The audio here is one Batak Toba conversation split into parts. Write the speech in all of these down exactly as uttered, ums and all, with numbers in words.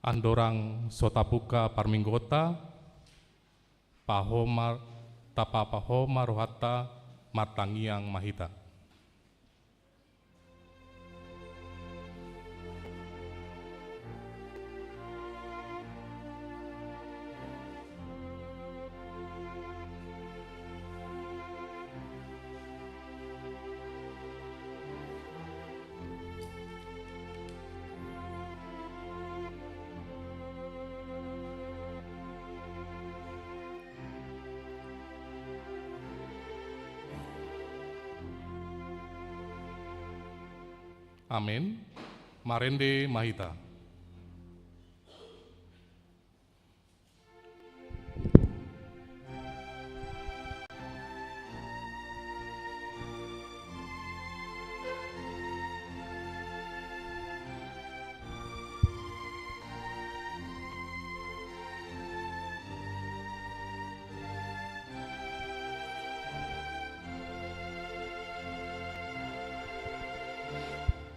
Andorang so tapungka parmingguonta, pahomar, tapapaho ma rohanta, martangiang ma hita. Amen. Marende ma hita.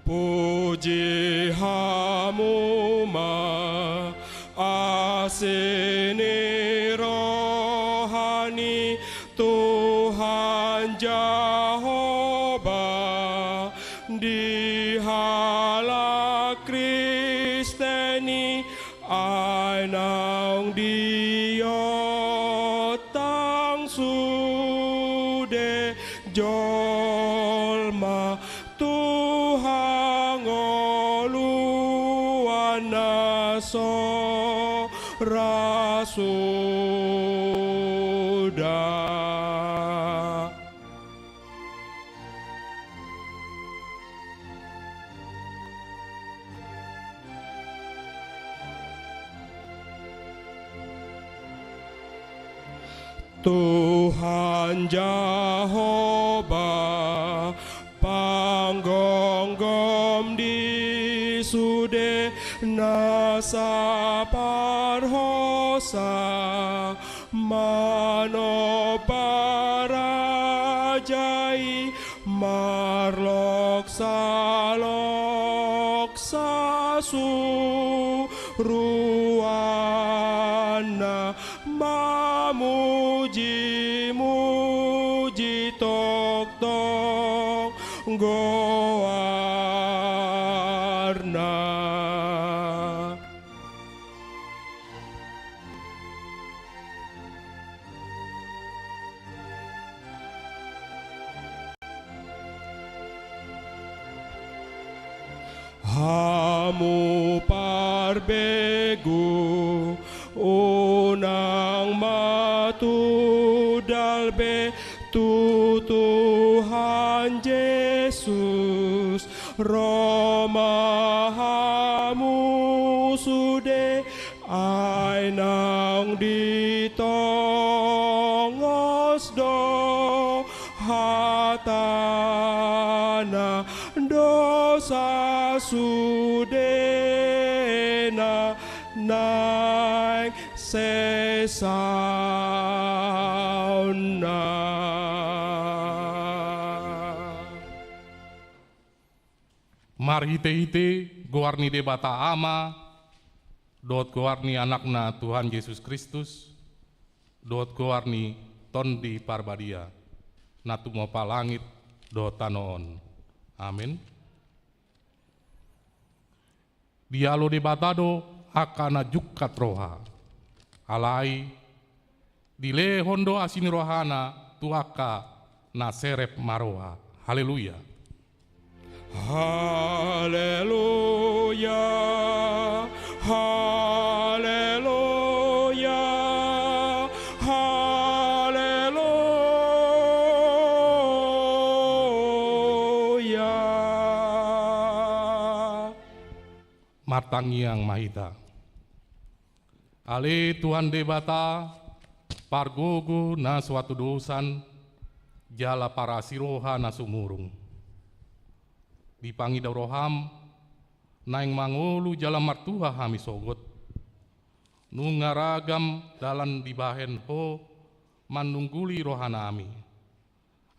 Puji hamu ma, asi ni roha ni Tuhan Jahowa, di halak Kristen i, ai naung diontang sude jolma tu hangoluan na so ra suda. Tuhan Jahowa, panggomgom di sude na saparhosa, manompa raja i marloksaloksa suruanna, mamujimuji tongtong goarna. Hamu parbegu, unang matudal be tu Tuhan Jesus, ro ma hamu sude, ai naung ditongos do hatana, dosa sudena naeng sesaonna. Marhitehite goar ni Debata Ama, dohot goar ni Anakna Tuhan Jesus Kristus, dohot goar ni Tondi Parbadia, na tumompa langit dohot tano on. Amen. Dialo Debata do angka na jungkat roha. Alai dilehon do asi ni rohana tu angka na serep maroha. Haleluya. Haleluya, haleluya, haleluya. Martangiang ma hita. Ale Tuhan Debata, pargogo na so hatudosan, jala parasi roha na sumurung. Dipangido roham, naeng mangolu jala martua hami sogot. Nunga ragam dalan dibahen Ho manungguli rohanami.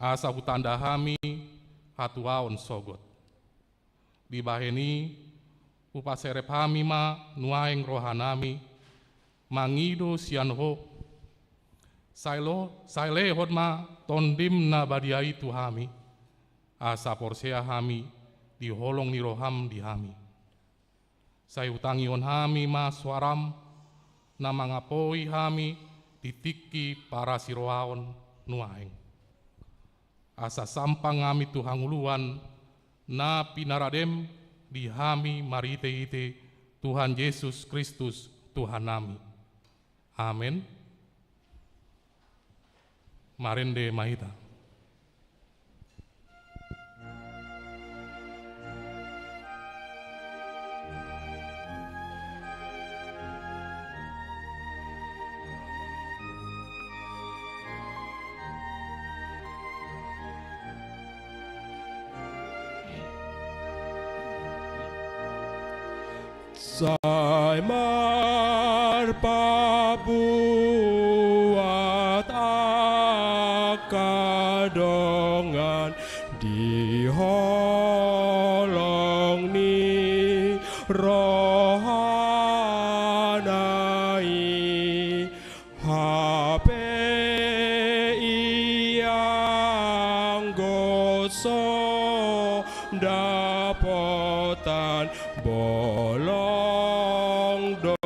Asa hutanda hami hatuaon sogot. Dibahen i, Hupaserep hami ma nuaeng rohanami, mangido sian Ho. Sai lo-, sai lehon ma Tondim na badia i tu hami, asa porsea hami di holong ni roham di hami. Sai hutangihon hami ma suaram, na mangapoi hami di tingki parasirohaon nuaeng. Asa sampang hami tu hangoluan na pinaradem di hami marhite-hite Tuhan Jesus Kristus Tuhannami. Amen. Marende ma hita. Sai marpabuat angka dongan di holong ni rohana i. Hape ia anggo so dapotan bolong do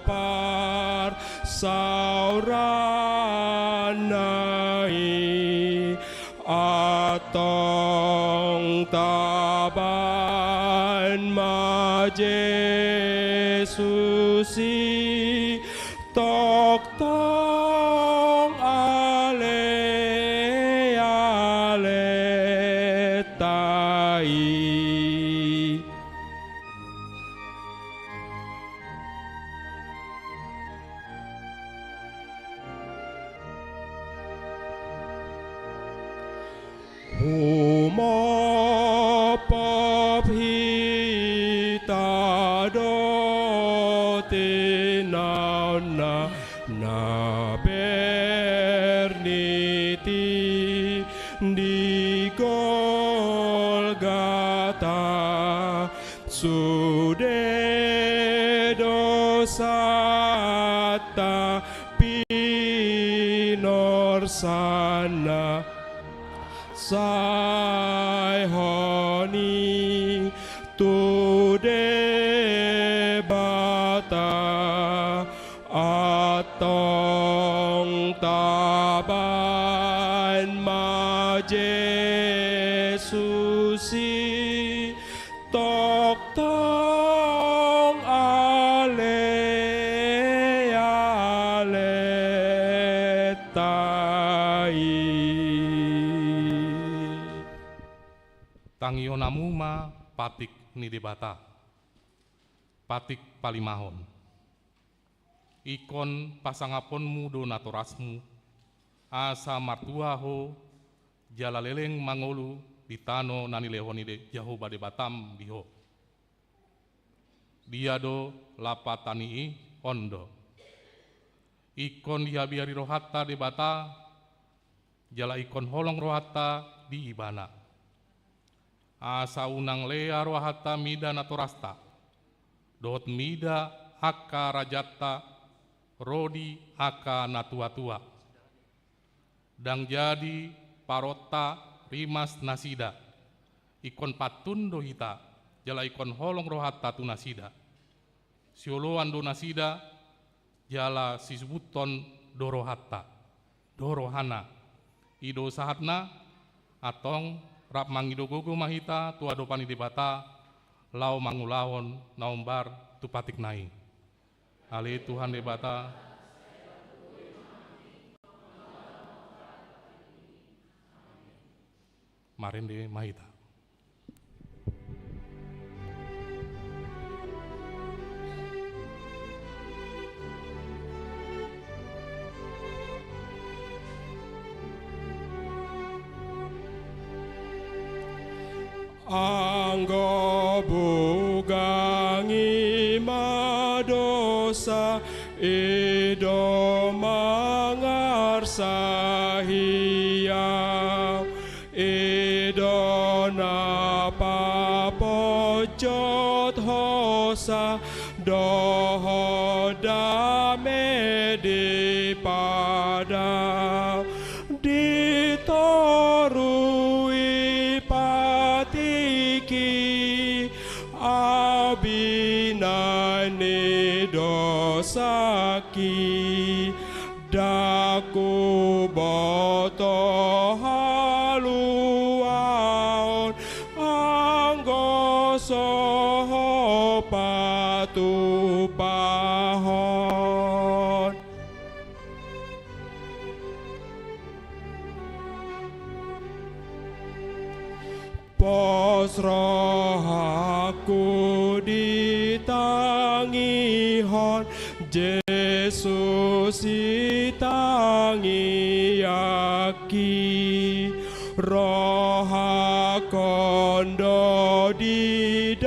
parsaoranna i, antong taban ma Jesus i. Tongtong ale-aleta i. Humophop hita do tinaonna na bernit i di Golgata, sude dosanta pinorsana. Sai honi tu Debata, antong taban ma Jesus i. Tongtong ale-aleta i. Tangihon hamu ma patik ni Debata. Patik palimahon. Ingkon pasangaponmu do natorasmu, asa martua ho jala leleng mangolu di tano na nilehon ni De-, Jahowa Debatam di ho. Dia do lampa tani i? On do. Ingkon dihabiari rohanta Debata, jala ingkon holong rohanta di Ibana. Asa unang lea rohanta mida natorasta, dohot mida angka rajanta ro di angka natuatua. Ndang jadi paronta rimas nasida. Ingkon pantun do hita, jala ingkon holong rohanta tu nasida. Sioloan do nasida, jala sisubuthon do rohanta, do rohana. I do sahatna, antong rap mangido gogo ma hita tu adopan ni Debata, laho mangulahon na hombar tu patikna i. Ale Tuhan Debata. Marende ma hita. Anggo bugang i ma dosa, i do mangarsahi au. I do na paponjot ho sangki, ndang huboto haluaon, anggo so Ho patupahon. Pos rohangku di tangihon, Jesus i tangiangki, rohangkon do didapothon,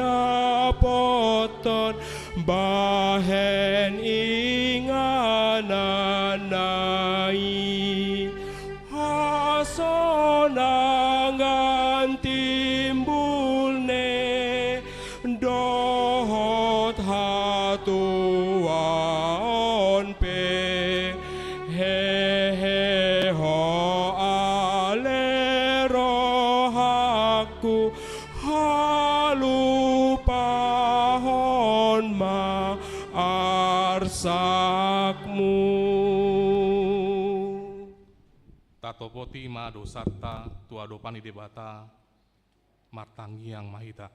bahen ingananna i. Hasonangan timbul ni dohot hatuaon pe, hehe Ho ale rohangku, halupahon ma arsakmu. Tatopoti ma dosanta tu adopan ni Debata, martangiang ma hita.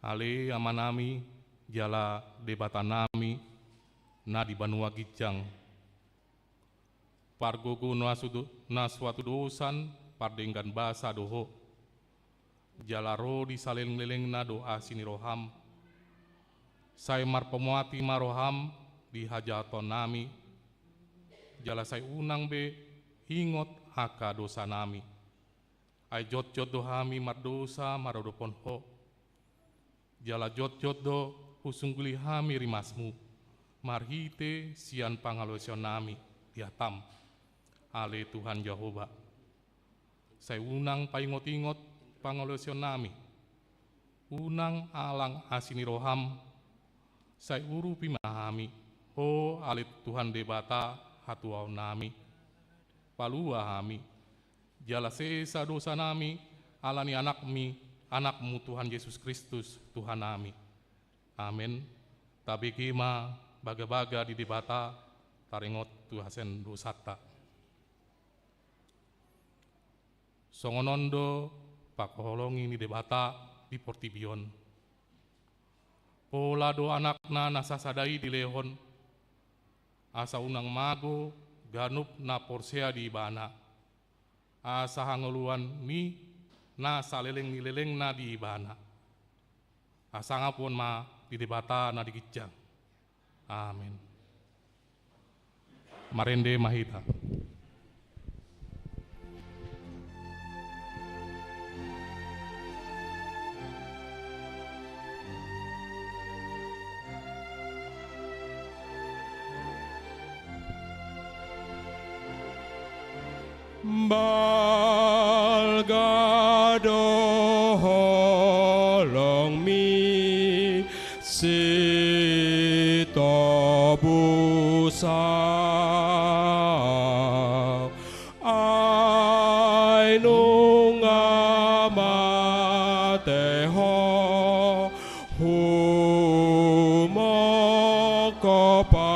Ale Amanami, jala Debatanami na di banua ginjang. Pargogo na sudo-, na suatu dosan, pardenggan basa do Ho. Jala ro di saleleng-lelengna do asi ni roham. Sai marpamuati ma roham di hajahatonnami. Jala sai unang be ingot angka dosanami. Ai jotjot do hami mardosa maradophon Ho. Jala jotjot do husungguli hami rimasmu, marhite sian pangalaosionnami di hatam, ale Tuhan Jahowa. Sai unang paingot-ingot pangalaosionnami, unang alang asi ni roham, sai urupi ma hami, Ho ale Tuhan Debata hatuaonnami. Palua hami, jala sesa dosanami, ala ni Anakmi, Anakmu Tuhan Jesus Kristus, Tuhannami. Amen. Tabege ma bagabaga di Debata, taringot tu hasean dosanta. Songon on do pangkaholongi ni Debata di portibi on. Pola do Anakna na sasada i dilehon, asa unang mago ganup na porsea di Ibana, asa hangoluan ni na saleleng ni lelengna di Ibana. Hasangapon ma di Debata na di ginjang. Amen. Marende ma hita. Balga do holongmi, sitobus ahu, ai nunga mate Ho, humongkop ahu.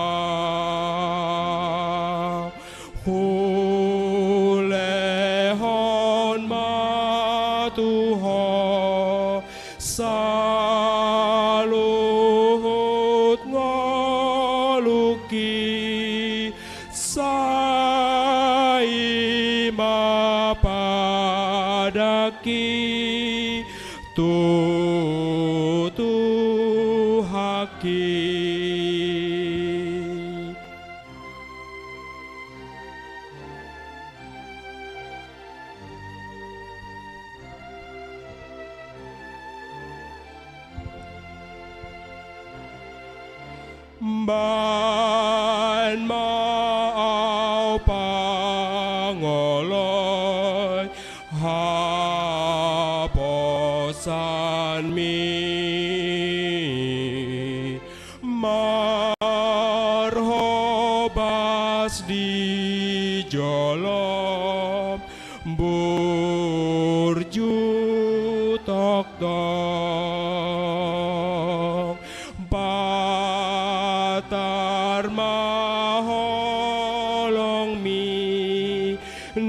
Hulehon ma tu Ho saluhut ngoluk Sai ma padangki tu Tuhanki. Baen ma ahu pangoloi haposanmi, marhobas di jolom burju tongtong. Patar ma holongmi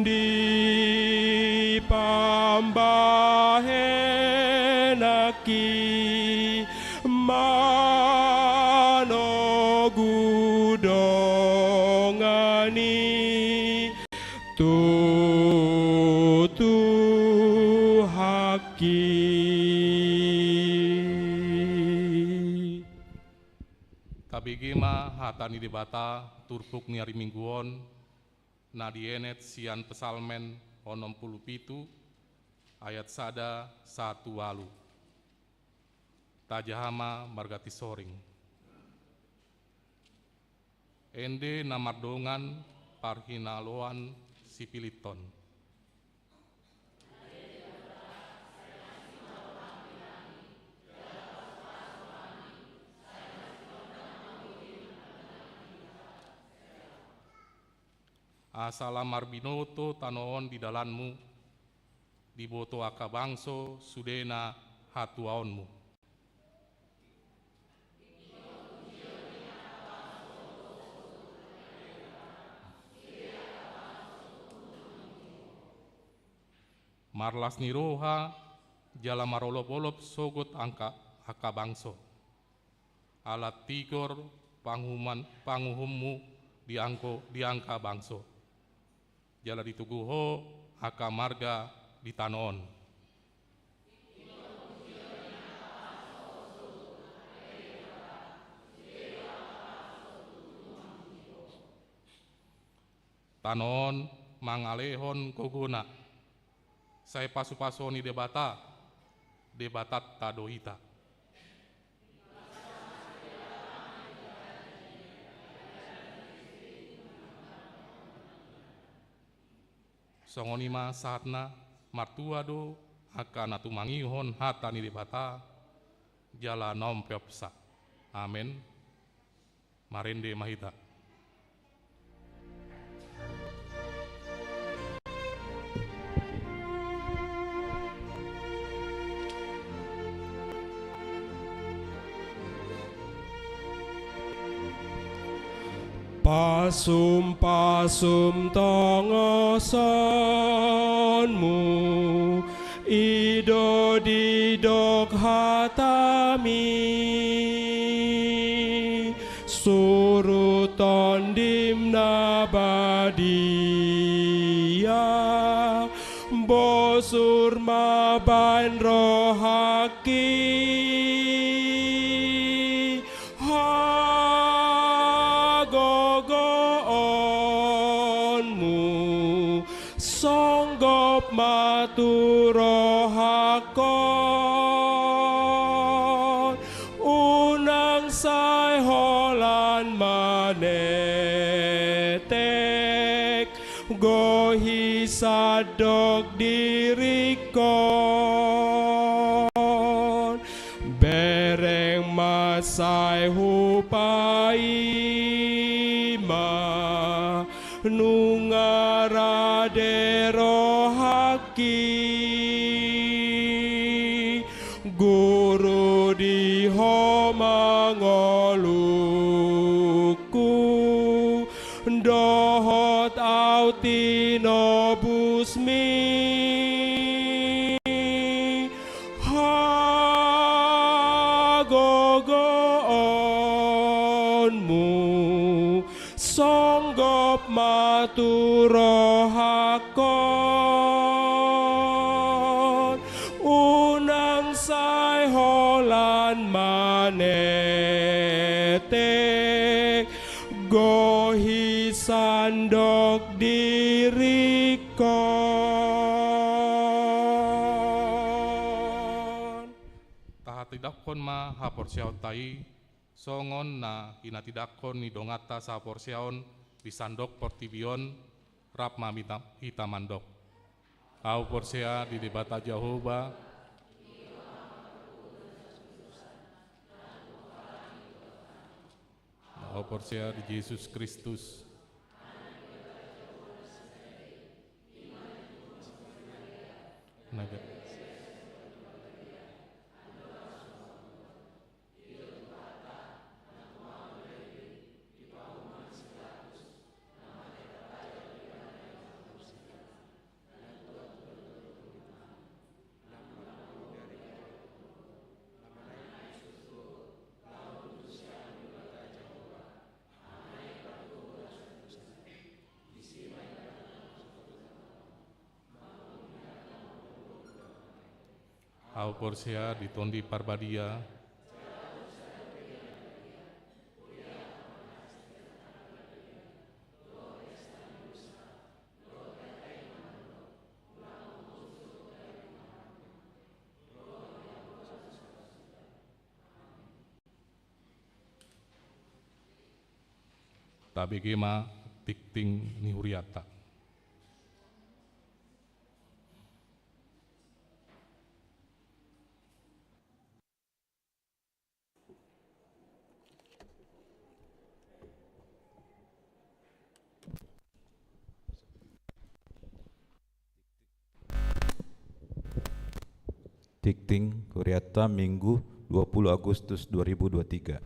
di pambahenanki, manogu dongan i tu Tuhanki. Tabege ma hata ni Debata turpuk ni ari Minggu on, na dienet sian Psalmen onom pulu pitu, ayat sada sahat tu ualu. Tajaha ma marga Tinsoring. Ende na mardongan parhinaloan sipilithon. Asa lam marbinoto tano on di dalanmu, diboto angka bangso sudena hatuaonmu. Marlas ni roha jala marolopolop sogot angka, angka bangso. Ala tigor panguhuman, panguhummu di angko, di angka bangso. Jala ditogu ho angka marga di tano on. Tano on mangalehon gogona. Sai pasupasu ni Debata, Debatanta do hita. Songon i ma sahatna, martua do angka na tumangihon hata ni Debata, jala na umpeopsa. Amen. Marende ma hita. Pasumpasum tongosonmu, i do didok hatami, suru Tondim na badia, bosur ma baen rohangki, hagogoonmu songgop ma tu rohangkon, unang sai holan manetek, gohi sandok diringkon. Bereng ma sai hupaima, nunga rade rohangki, guru di ho ma ngolungku, dohot ahu tinobusmi. Hagogoonmu Songgop ma tu rohangkon, unang sai holan manetek, gohi sandok diringkon. Tahatindangkon ma haporseaonta i, songon na hinatindangkon ni donganta sahaporseaon di sandok portibi on. Rap ma hita, hita mandok. Ahu porsea di Debata Jahowa. Ahu porsea di Jesus Kristus. Naga. Ahu porsea di Tondi Parbadia. Tabege ma tingting ni hurianta. Tingting hurianta Minggu dua puluh Agustus dua ribu dua tiga.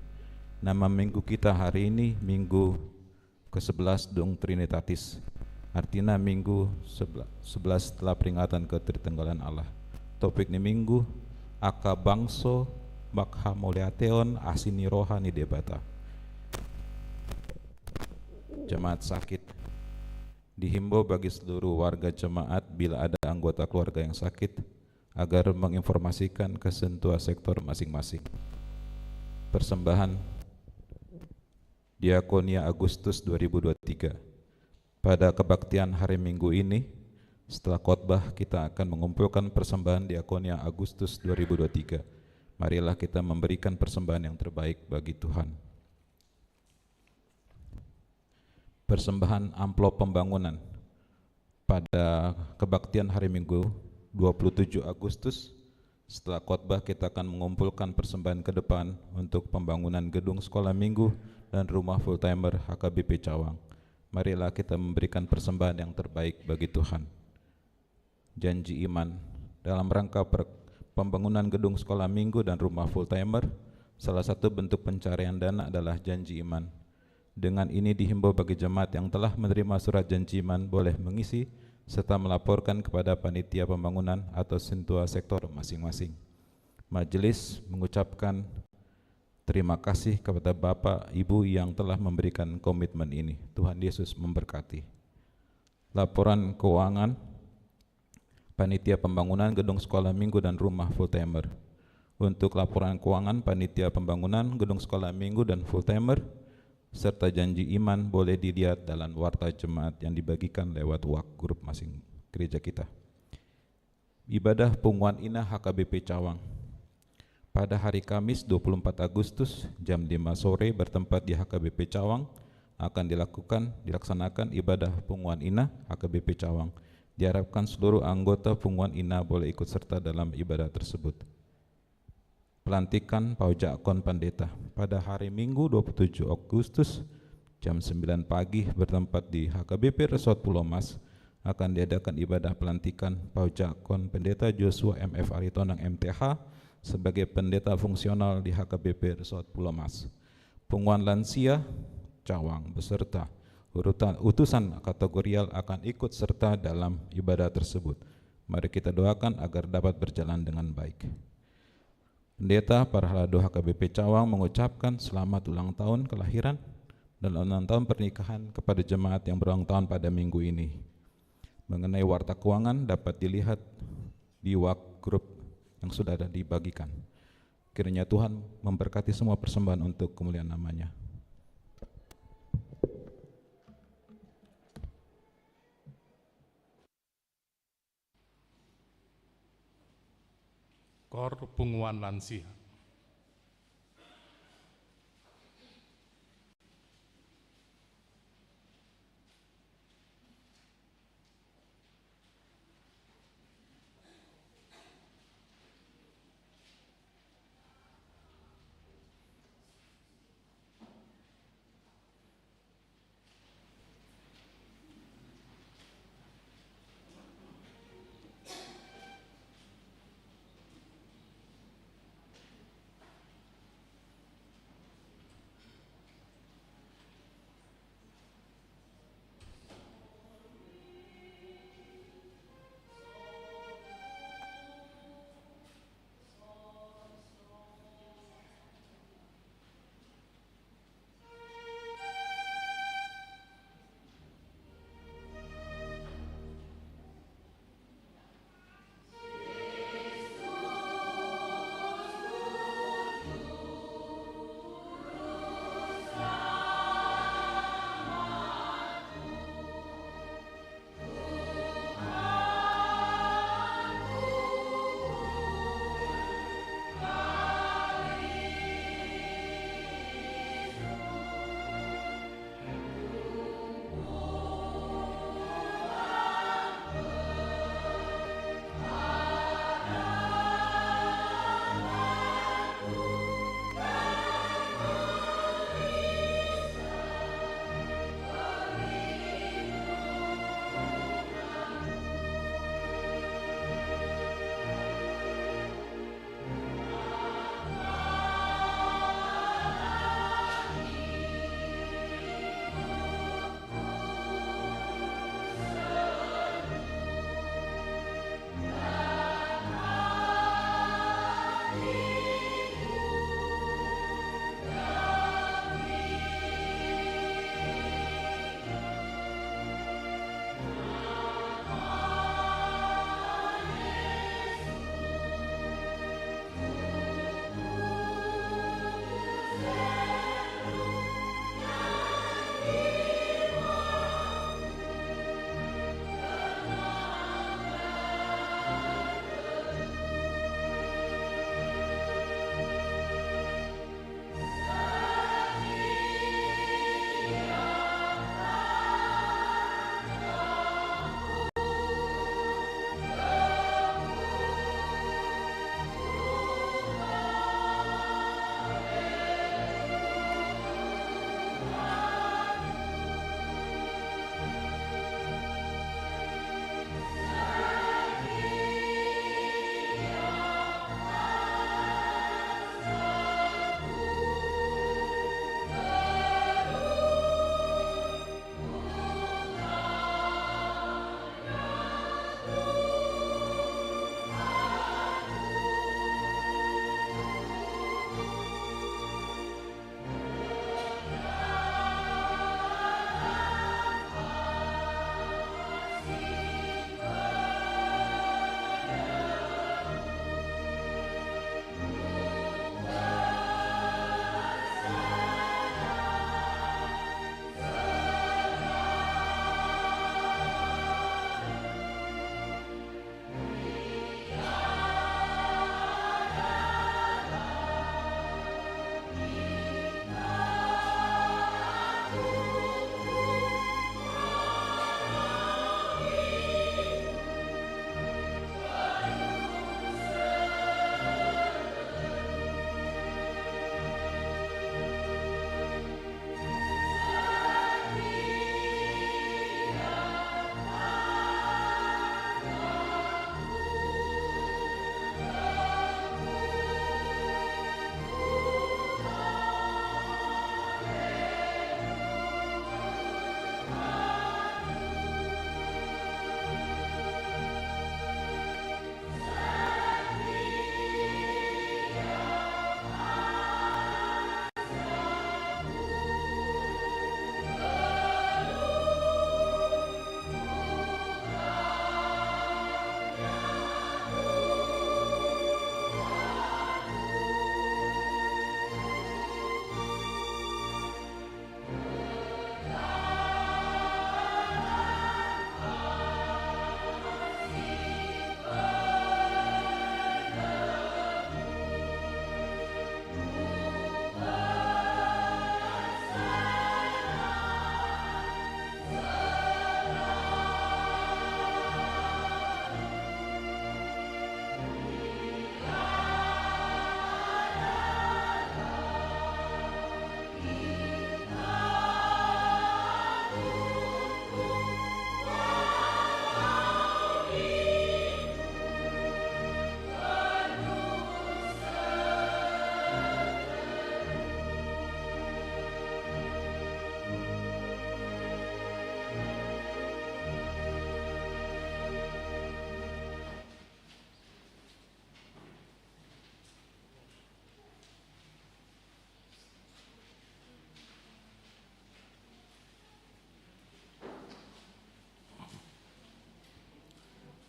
Nama minggu kita hari ini Minggu kesebelas dung Trinitatis. Artina Minggu sebela-, sebelas setelah peringatan ketertinggalan Allah. Topik ni Minggu, angka bangso manghamauliateihon asi ni roha ni Debata. Jemaat sakit. Dihimbau bagi seluruh warga jemaat bila ada anggota keluarga yang sakit, agar menginformasikan ke sintua sektor masing-masing. Persembahan Diakonia Agustus dua ribu dua tiga. Pada kebaktian hari Minggu ini, setelah khotbah, kita akan mengumpulkan persembahan Diakonia Agustus dua ribu dua tiga. Marilah kita memberikan persembahan yang terbaik bagi Tuhan. Persembahan amplop pembangunan. Pada kebaktian hari Minggu, dua puluh tujuh Agustus, setelah khotbah, kita akan mengumpulkan persembahan ke depan untuk pembangunan gedung sekolah minggu dan rumah full timer H K B P Cawang. Marilah kita memberikan persembahan yang terbaik bagi Tuhan. Janji iman. Dalam rangka per-, pembangunan gedung sekolah minggu dan rumah full timer, salah satu bentuk pencarian dana adalah janji iman. Dengan ini dihimbau bagi jemaat yang telah menerima surat janji iman boleh mengisi serta melaporkan kepada panitia pembangunan atau sintua sektor masing-masing. Majelis mengucapkan terima kasih kepada Bapak, Ibu yang telah memberikan komitmen ini. Tuhan Yesus memberkati. Laporan keuangan Panitia Pembangunan Gedung Sekolah Minggu dan Rumah Full Timer. Untuk laporan keuangan Panitia Pembangunan Gedung Sekolah Minggu dan Full Timer, serta janji iman boleh dilihat dalam warta jemaat yang dibagikan lewat WhatsApp grup masing gereja kita. Ibadah Punguan Ina H K B P Cawang. Pada hari Kamis, dua puluh empat Agustus, jam lima sore, bertempat di H K B P Cawang, akan dilakukan, dilaksanakan ibadah Punguan Ina H K B P Cawang. Diharapkan seluruh anggota Punguan Ina boleh ikut serta dalam ibadah tersebut. Pelantikan paojakhon pandeta. Pada hari Minggu, dua puluh tujuh Agustus, jam sembilan pagi, bertempat di H K B P Resort Pulau Mas, akan diadakan ibadah pelantikan paojakhon Pendeta Joshua M F Aritonang M T H sebagai pendeta fungsional di H K B P Resort Pulau Mas. Punguan lansia Cawang beserta urutan, utusan kategorial akan ikut serta dalam ibadah tersebut. Mari kita doakan agar dapat berjalan dengan baik. Pendeta Parhalado H K B P Cawang mengucapkan selamat ulang tahun kelahiran dan ulang tahun pernikahan kepada jemaat yang berulang tahun pada minggu ini. Mengenai warta keuangan dapat dilihat di workgroup yang sudah ada dibagikan. Kiranya Tuhan memberkati semua persembahan untuk kemuliaan nama-Nya. Kor punguan lansia.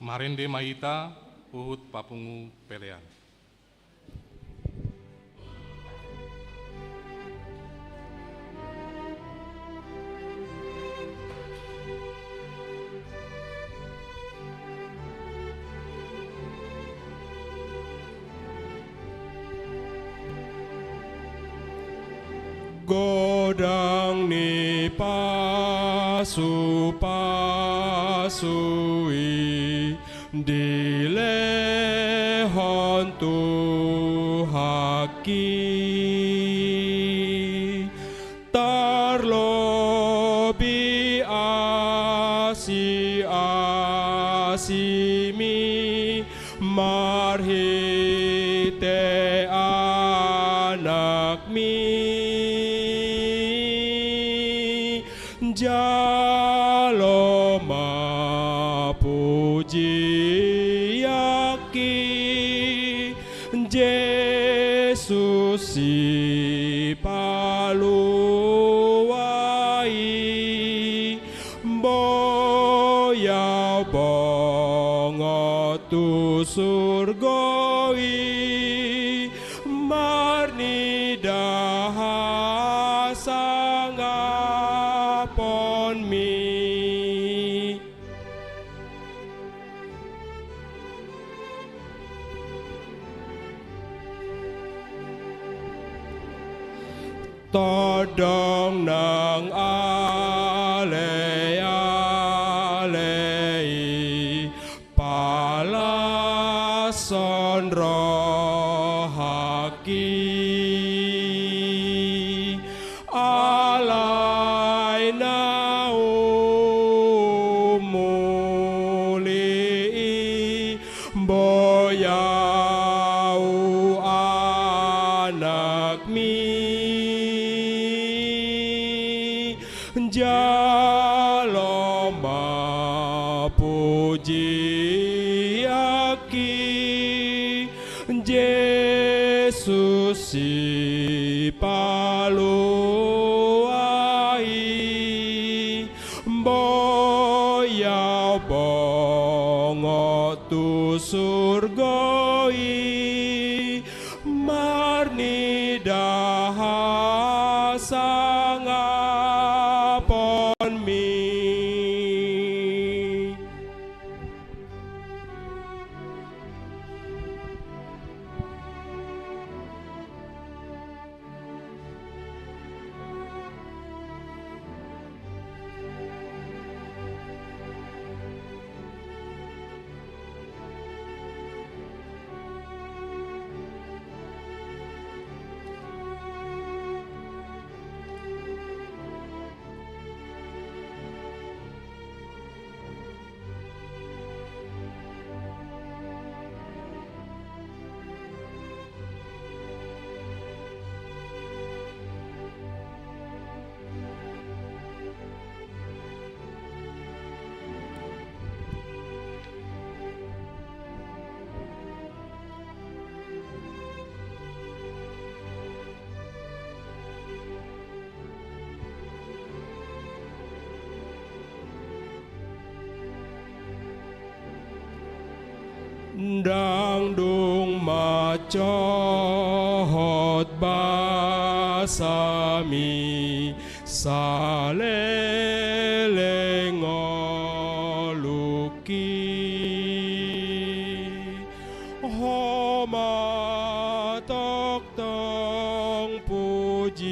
Marende ma hita huhut papungu pelean. Godang ni pasupasu i dilehon Tuhanki. Tarlobi asiasimi marhite Anakmi. Jalo ma pujianki, Jesus Sipalua i. Boi ahu bongot tu surgo i, marnida hasangaponmi. Tondong nang aleale i, palashon rohangki. Alai na umuli i, boi ahu Anakmi. Jalo ma pujianki, Jesus Sipalua i. Boi ahu bongot tu surgo i, marnida hasangaponmi. Ndang dung mansohot basami saleleng ngolungki. Ho ma tongtong pujionki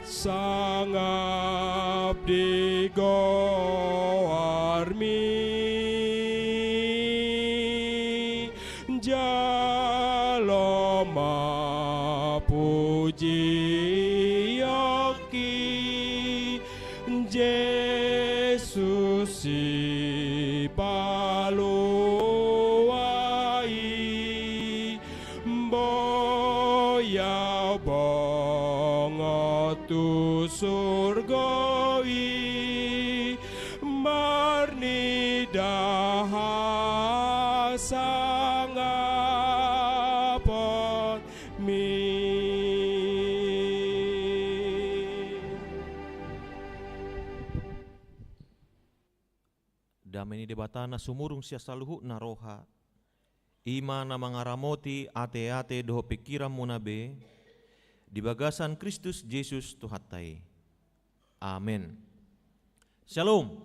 sangap di goarmi. Jalo ma pujionki, Jesus Sipalua i. Boi ahu bongot tu surgo i, marnida hasangaponmi. Dame ni Debata na sumurung sian saluhutna roha, i ma na mangaramoti ateate dohot pingkiranmuna be, di bagasan Kristus Jesus Tuhanta i. Amen. Shalom.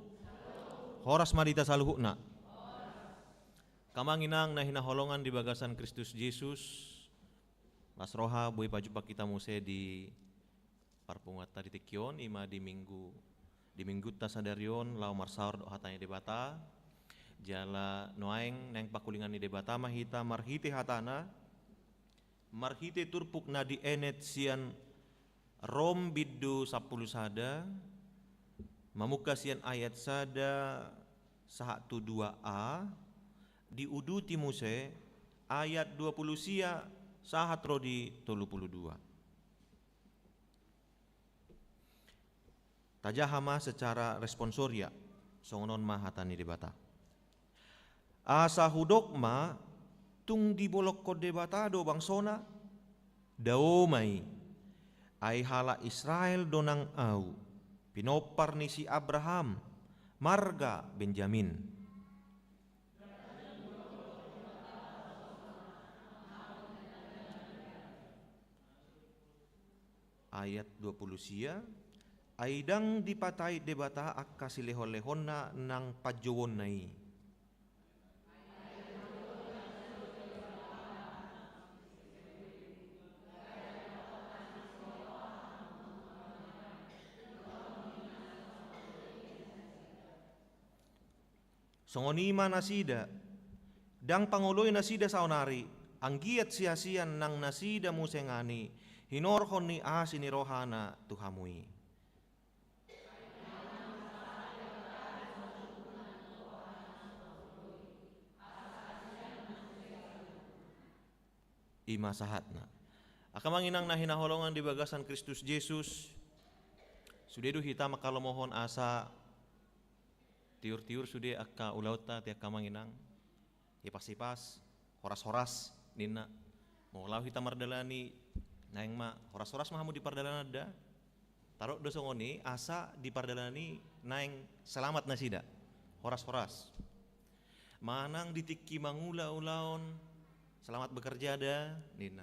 Horas ma di hita saluhutna. Angka amang inang na hinaholongan di bagasan Kristus Jesus, las roha boi pajumpang hita muse di parpunguanta di tingki on, i ma di minggu, di minggunta sadari on laho marsaor dohot hata ni Debata. Jala nuaeng naeng pangkulingan ni Debata ma hita marhite hatana, marhite turpuk na dienet sian Rom bindu sampulu sada, mamungka sian ayat sada sahat tu dua a, diuduti muse ayat dua pulu sia sahat ro di tolu pulu dua. Tajaha ma secara responsoria, songon on ma hata ni Debata. Asa hudok ma, tung dibolongkon Debata do bangsona? Dao ma i. Ai halak Israel do nang ahu, pinompar ni si Abraham, marga Benjamin. Ayat dua pulu sia, ai ndang dipatait Debata angka silehonlehonna nang panjouonna i. Songon i ma nasida, ndang pangoloi nasida saonari, anggiat siasian nang nasida muse ngani, hinorhon ni asi ni rohana tu hamu i. I ma sahatna. Angka amang inang na hinaholongan di bagasan Kristus Jesus, sude do hita mangkalomohon asa tiur-tiur sude angka ulaonta, ate angka amang inang. Hipas-hipas, horas-horas ninna. Molo laho hita mardalani, naeng ma horas-horas ma hamu di pardalanan da. Tardok do songon i, asa di pardalanan i naeng selamat nasida. Horas-horas. Manang di tingki mangula ulaon, selamat bekerja da ninna.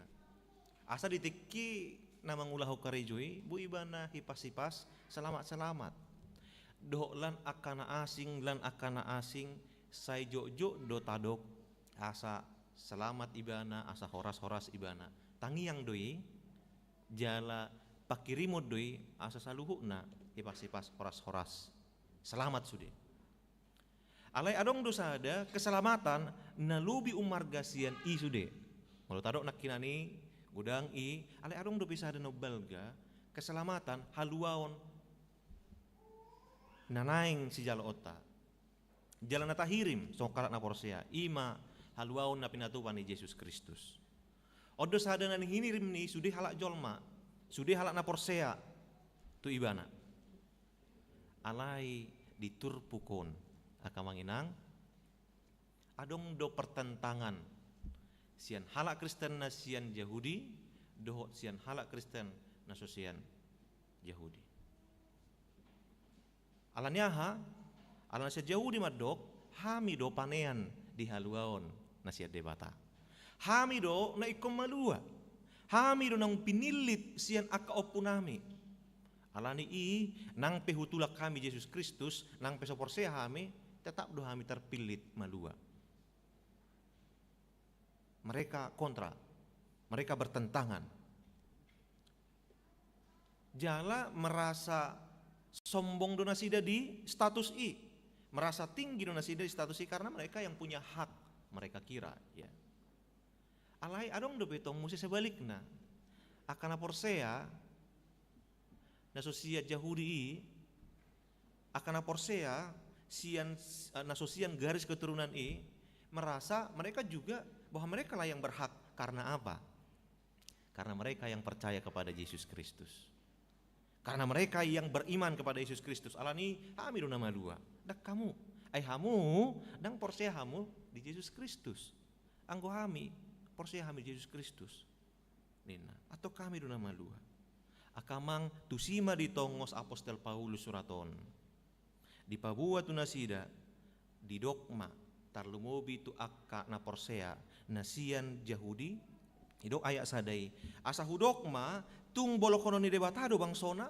Asa di tingki na mangulahon karejo i, boi ibana hipas-hipas, selamat-selamat. Dohot lan angka na asing, lan angka na asing, sai jotjot do tadok, asa selamat ibana, asa horas-horas ibana. Tangiang do i, jala pangkirimon do i, asa saluhutna hipas-hipas, horas-horas. Selamat sude. Alai adong do sada keselamatan na lobi umbalga sian i sude. Molo tadok nangkinan i, godang i, alai adong dope sada na umbalga keselamatan, haluaon na naeng sijaloonta. Jala na tahirim songon halak na porsea, i ma haluaon na pinatupa ni Jesus Kristus. On do sada na hinirim ni sude halak jolma, sude halak na porsea tu ibana. Alai di turpuk on, angka amang inang, adong do pertentangan sian halak Kristen na sian Jahudi dohot sian halak Kristen na so sian Jahudi. Ala ni aha? Ala na sian Jahudi mandok, hami do panean di haluaon na sian Debata. Hami do na ingkon malua. Hami do naung pinillit sian angka ompunami. Ala ni i, nang pe hutulak hami Jesus Kristus, nang pe so porsea hami, tetap do hami terpillit malua. Mereka kontra, mereka bertentangan. Jala merasa sombong do nasida di status i, merasa tinggi do nasida di status i karena mereka yang punya hak, mereka kira, ya. Alai adong dope tong muse sebalikna. Angka na porsea na so sian Jahudi i, angka na porsea sian, na so sian garis keturunan i, merasa mereka juga bahwa mereka lah yang berhak. Karena apa? Karena mereka yang percaya kepada Jesus Kristus. Karena mereka yang beriman kepada Yesus Kristus. Ala ni i hami do na malua. Ndang hamu. Ai hamu, ndang porsea hamu di Jesus Kristus. Anggo hami, porsea hami di Jesus Kristus, ninna. Antong hami do na malua. Angka amang, tusi ma ditongos apostel Paulus surat on. Dipaboa tu nasida Didok ma, tarlumobi tu angka na porsea na sian Jahudi, didok ayat sada i, asa hudok ma, tung bolongkonon ni Debata do bangsona.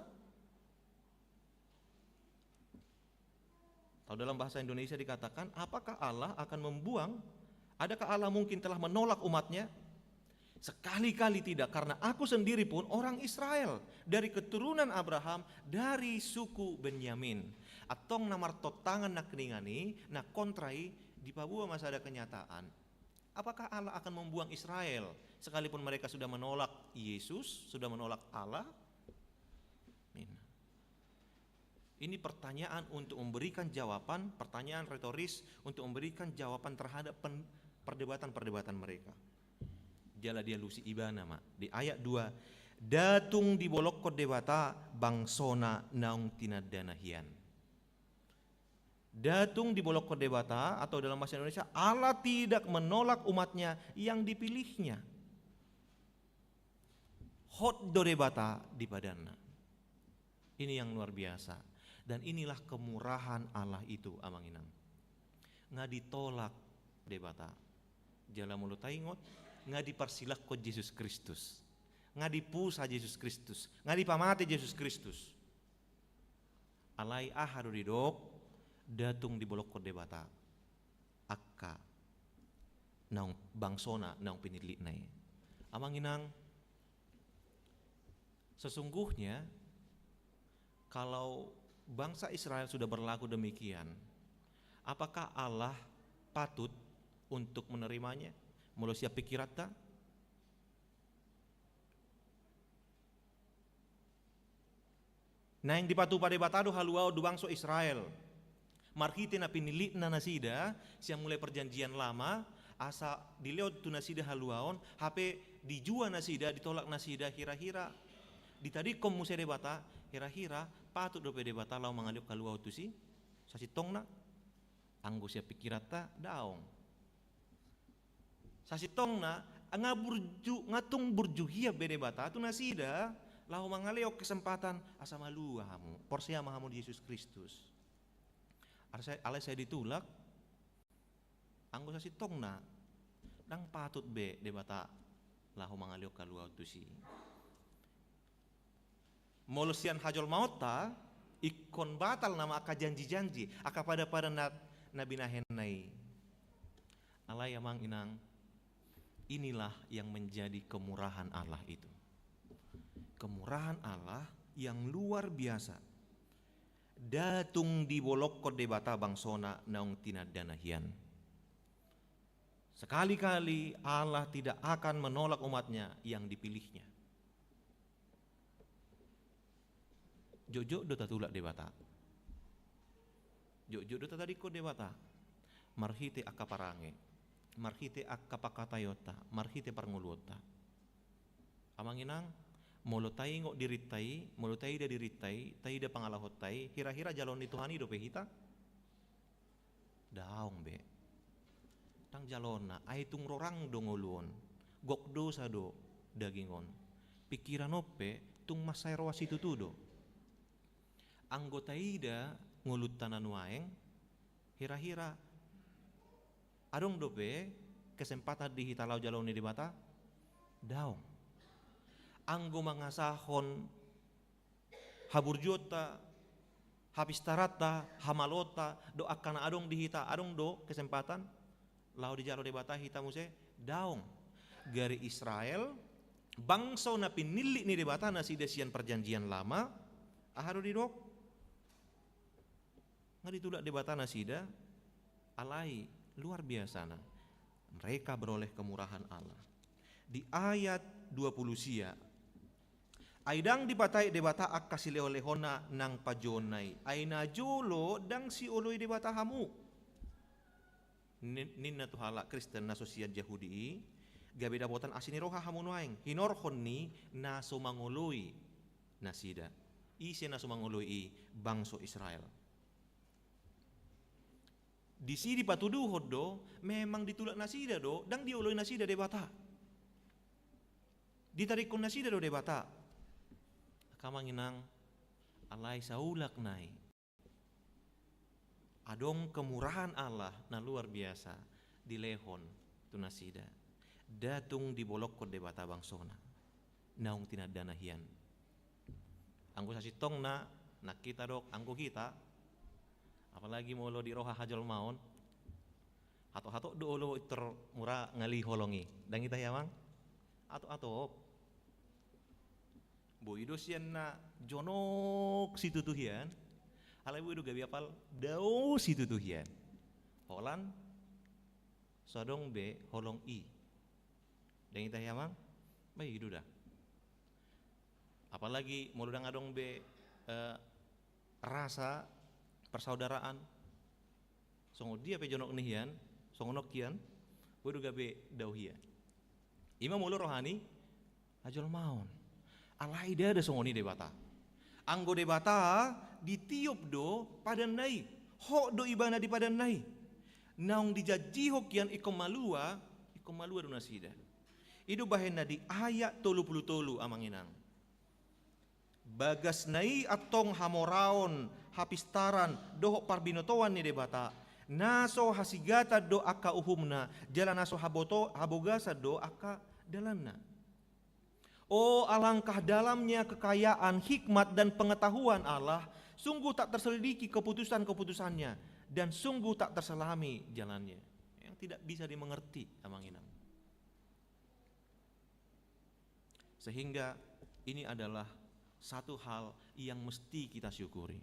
Kalau dalam bahasa Indonesia dikatakan, apakah Allah akan membuang, adakah Allah mungkin telah menolak umatnya? Sekali-kali tidak, karena aku sendiri pun orang Israel, dari keturunan Abraham, dari suku Benyamin. Antong na martontangan nangkiningan i, na kontra i, dipaboa ma sada kenyataan. Apakah Allah akan membuang Israel sekalipun mereka sudah menolak Yesus, sudah menolak Allah? Ini pertanyaan untuk memberikan jawaban, pertanyaan retoris untuk memberikan jawaban terhadap pen-, perdebatan-perdebatan mereka. Jala dialusi ibana ma di ayat dua, "Nda tung dibolongkon Debata bangsona naung tinandana hian." Nda tung dibolongkon Debata, atau dalam bahasa Indonesia, Allah tidak menolak umatnya yang dipilihnya. Hot do Debata di padanna. Ini yang luar biasa. Dan inilah kemurahan Allah itu, amang inang. Nga ditolak Debata. Jala molo taingot, nga diparsilakkon Jesus Kristus. Nga dipusa Jesus Kristus. Nga dipamate Jesus Kristus. Alai aha do didok, nda tung dibolongkon Debata angka naung bangsona, naung pinillitna i. Amang inang, sesungguhnya kalau bangsa Israel sudah berlaku demikian, apakah Allah patut untuk menerimanya? Molo sian pikiranta? Naeng dipatupa Debata do haluaon tu bangso Israel. Marhite na pinillitna nasida, sian mulai perjanjian lama, asa dilehon tu nasida haluaon, hape dijua nasida, ditolak nasida, hira-hira. Ditadingkon muse Debata, hira-hira, patut dope Debata laho mangalehon haluaon tusi, sasintongna, anggo sian pikiranta, daong. Sasintongna, nga burju, nga tung burju hian be Debata tu nasida, laho mangalehon kesempatan, asa malua hamu, porsea ma hamu di Jesus Kristus. Alai sai, alai sai ditulak, anggo sasintongna, ndang patut be Debata laho mangalehon haluaon tusi. Molo sian hajolmaonta, ingkon batal nama angka janji-janji, angka pada-pada na, na binahenna i. Alai amang inang, inilah yang menjadi kemurahan Allah itu. Kemurahan Allah yang luar biasa. Nda tung dibolongkon Debata bangsona naung tinandana hian. Sekali-kali Allah tidak akan menolak umatnya yang dipilihnya. Jotjot do tatulak Debata. Jotjot do tatadingkon Debata. Marhite angka parange. Marhite angka pangkataionta. Marhite parngoluonta. Amang inang, molo taingot dirinta i, molo taida dirinta i, taida pangalahonta i, hira-hira jaloon ni Tuhan i dope hita? Daong be. Ndang jaloonna, ai tung rorang do ngolu on. Gok dosa do daging on. Pikiran on pe tung mansai roa situtu do. Anggo taida ngolunta na nuaeng, hira-hira adong dope kesempatan di hita laho jaloon ni Debata? Daong. Anggo mangasahon haburjuonta, hapistaranta, hamaloonta, dohot angka na adong di hita, adong do kesempatan laho dijalo Debata hita muse? Daong. Gari Israel, bangso na pinillit ni Debata nasida sian perjanjian lama, aha do didok? Nga ditulak Debata nasida, alai luar biasana. Mereka beroleh kemurahan Allah. Di ayat dua puluh sia, "Ai ndang dipataek Debata angka silehon-lehonna nang panjouonna i, ai najolo ndang sioloi Debata hamu." Nin-, ninna tu halak Kristen na so sian Jahudi i, gabe dapotan asi ni roha hamu nuaeng, hinorhon ni na so mangoloi nasida. Ise na so mangoloi i? Bangso Israel. Disi dipatuduhon do, memang ditulak nasida do, ndang dioloi nasida Debata. Ditadingkon nasida do Debata. Angka amang inang, alai saulak nai. Adong kemurahan Allah na luar biasa dilehon tu nasida. Nda tung dibolongkon Debata bangsona naung tinandana hian. Anggo sasintongna, nang hita dok, anggo hita, apalagi molo di roha hajolmaon, hatop-hatop do olo tor mura ngali holong i. Ndang hita i amang? Hatop-hatop. Boi do sian na jonok situtu hian, alai boi do gabe apal dao situtu hian. Holan so adong be holong i. Ndang hita i amang? Ba i do da. Apalagi molo ndang adong be, eh, rasa persaudaraan. Songon dia pe jonok ni hian, songon on hian, boi do gabe dao hian. Ima molo roha ni hajolmaon. Alai ndada songon i Debata. Anggo Debata, ditiop do padanna i. Hot do Ibana di padanna i. Naung dijanjihon hian ingkon malua, ingkon malua do nasida. I do bahenna di ayat tolu pulu tolu, amang inang. Bagasna i antong hamoraon, hapistaran, dohot parbinotoan ni Debata. Na so hasigatan do angka uhumna, jala na so haboto-, habogasan do angka dalanna. Oh, alangkah dalamnya kekayaan, hikmat, dan pengetahuan Allah, sungguh tak terselidiki keputusan-keputusannya, dan sungguh tak terselami jalannya. Yang tidak bisa dimengerti, amang inang. Sehingga ini adalah satu hal yang mesti kita syukuri.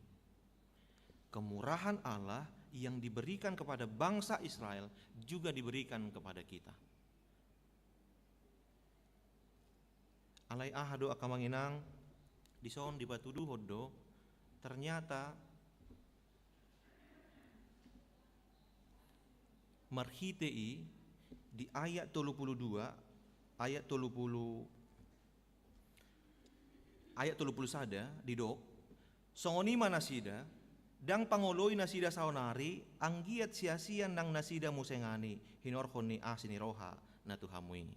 Kemurahan Allah yang diberikan kepada bangsa Israel juga diberikan kepada kita. Alai aha do angka amang inang, dison dipatuduhon do, ternyata marhite i di ayat tolu pulu dua, ayat tolu pulu, ayat tolu pulu sada didok, songon i ma nasida, ndang pangoloi nasida saonari, anggiat siasian nang nasida muse ngani, hinorhon ni asi ni roha na tu hamu i.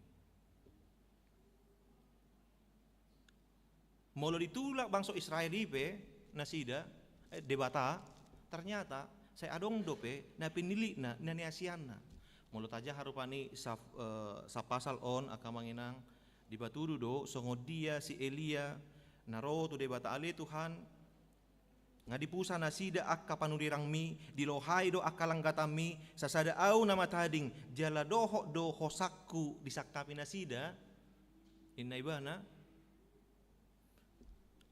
Molo ditulak bangso Israel i pe nasida, eh, Debata, ternyata sai adong dope na pinillitna, na niasianna. Molo tajaha rupani sap-, eh, sapasal on angka amang inang, dipatudu do songon dia si Elia na ro tu Debata, ale Tuhan, nga dipusa nasida angka panurirangmi, dilohai do angka langgatanmi, sasada au na matading, jala dohot do hosangku disangkapi nasida, ninna ibana.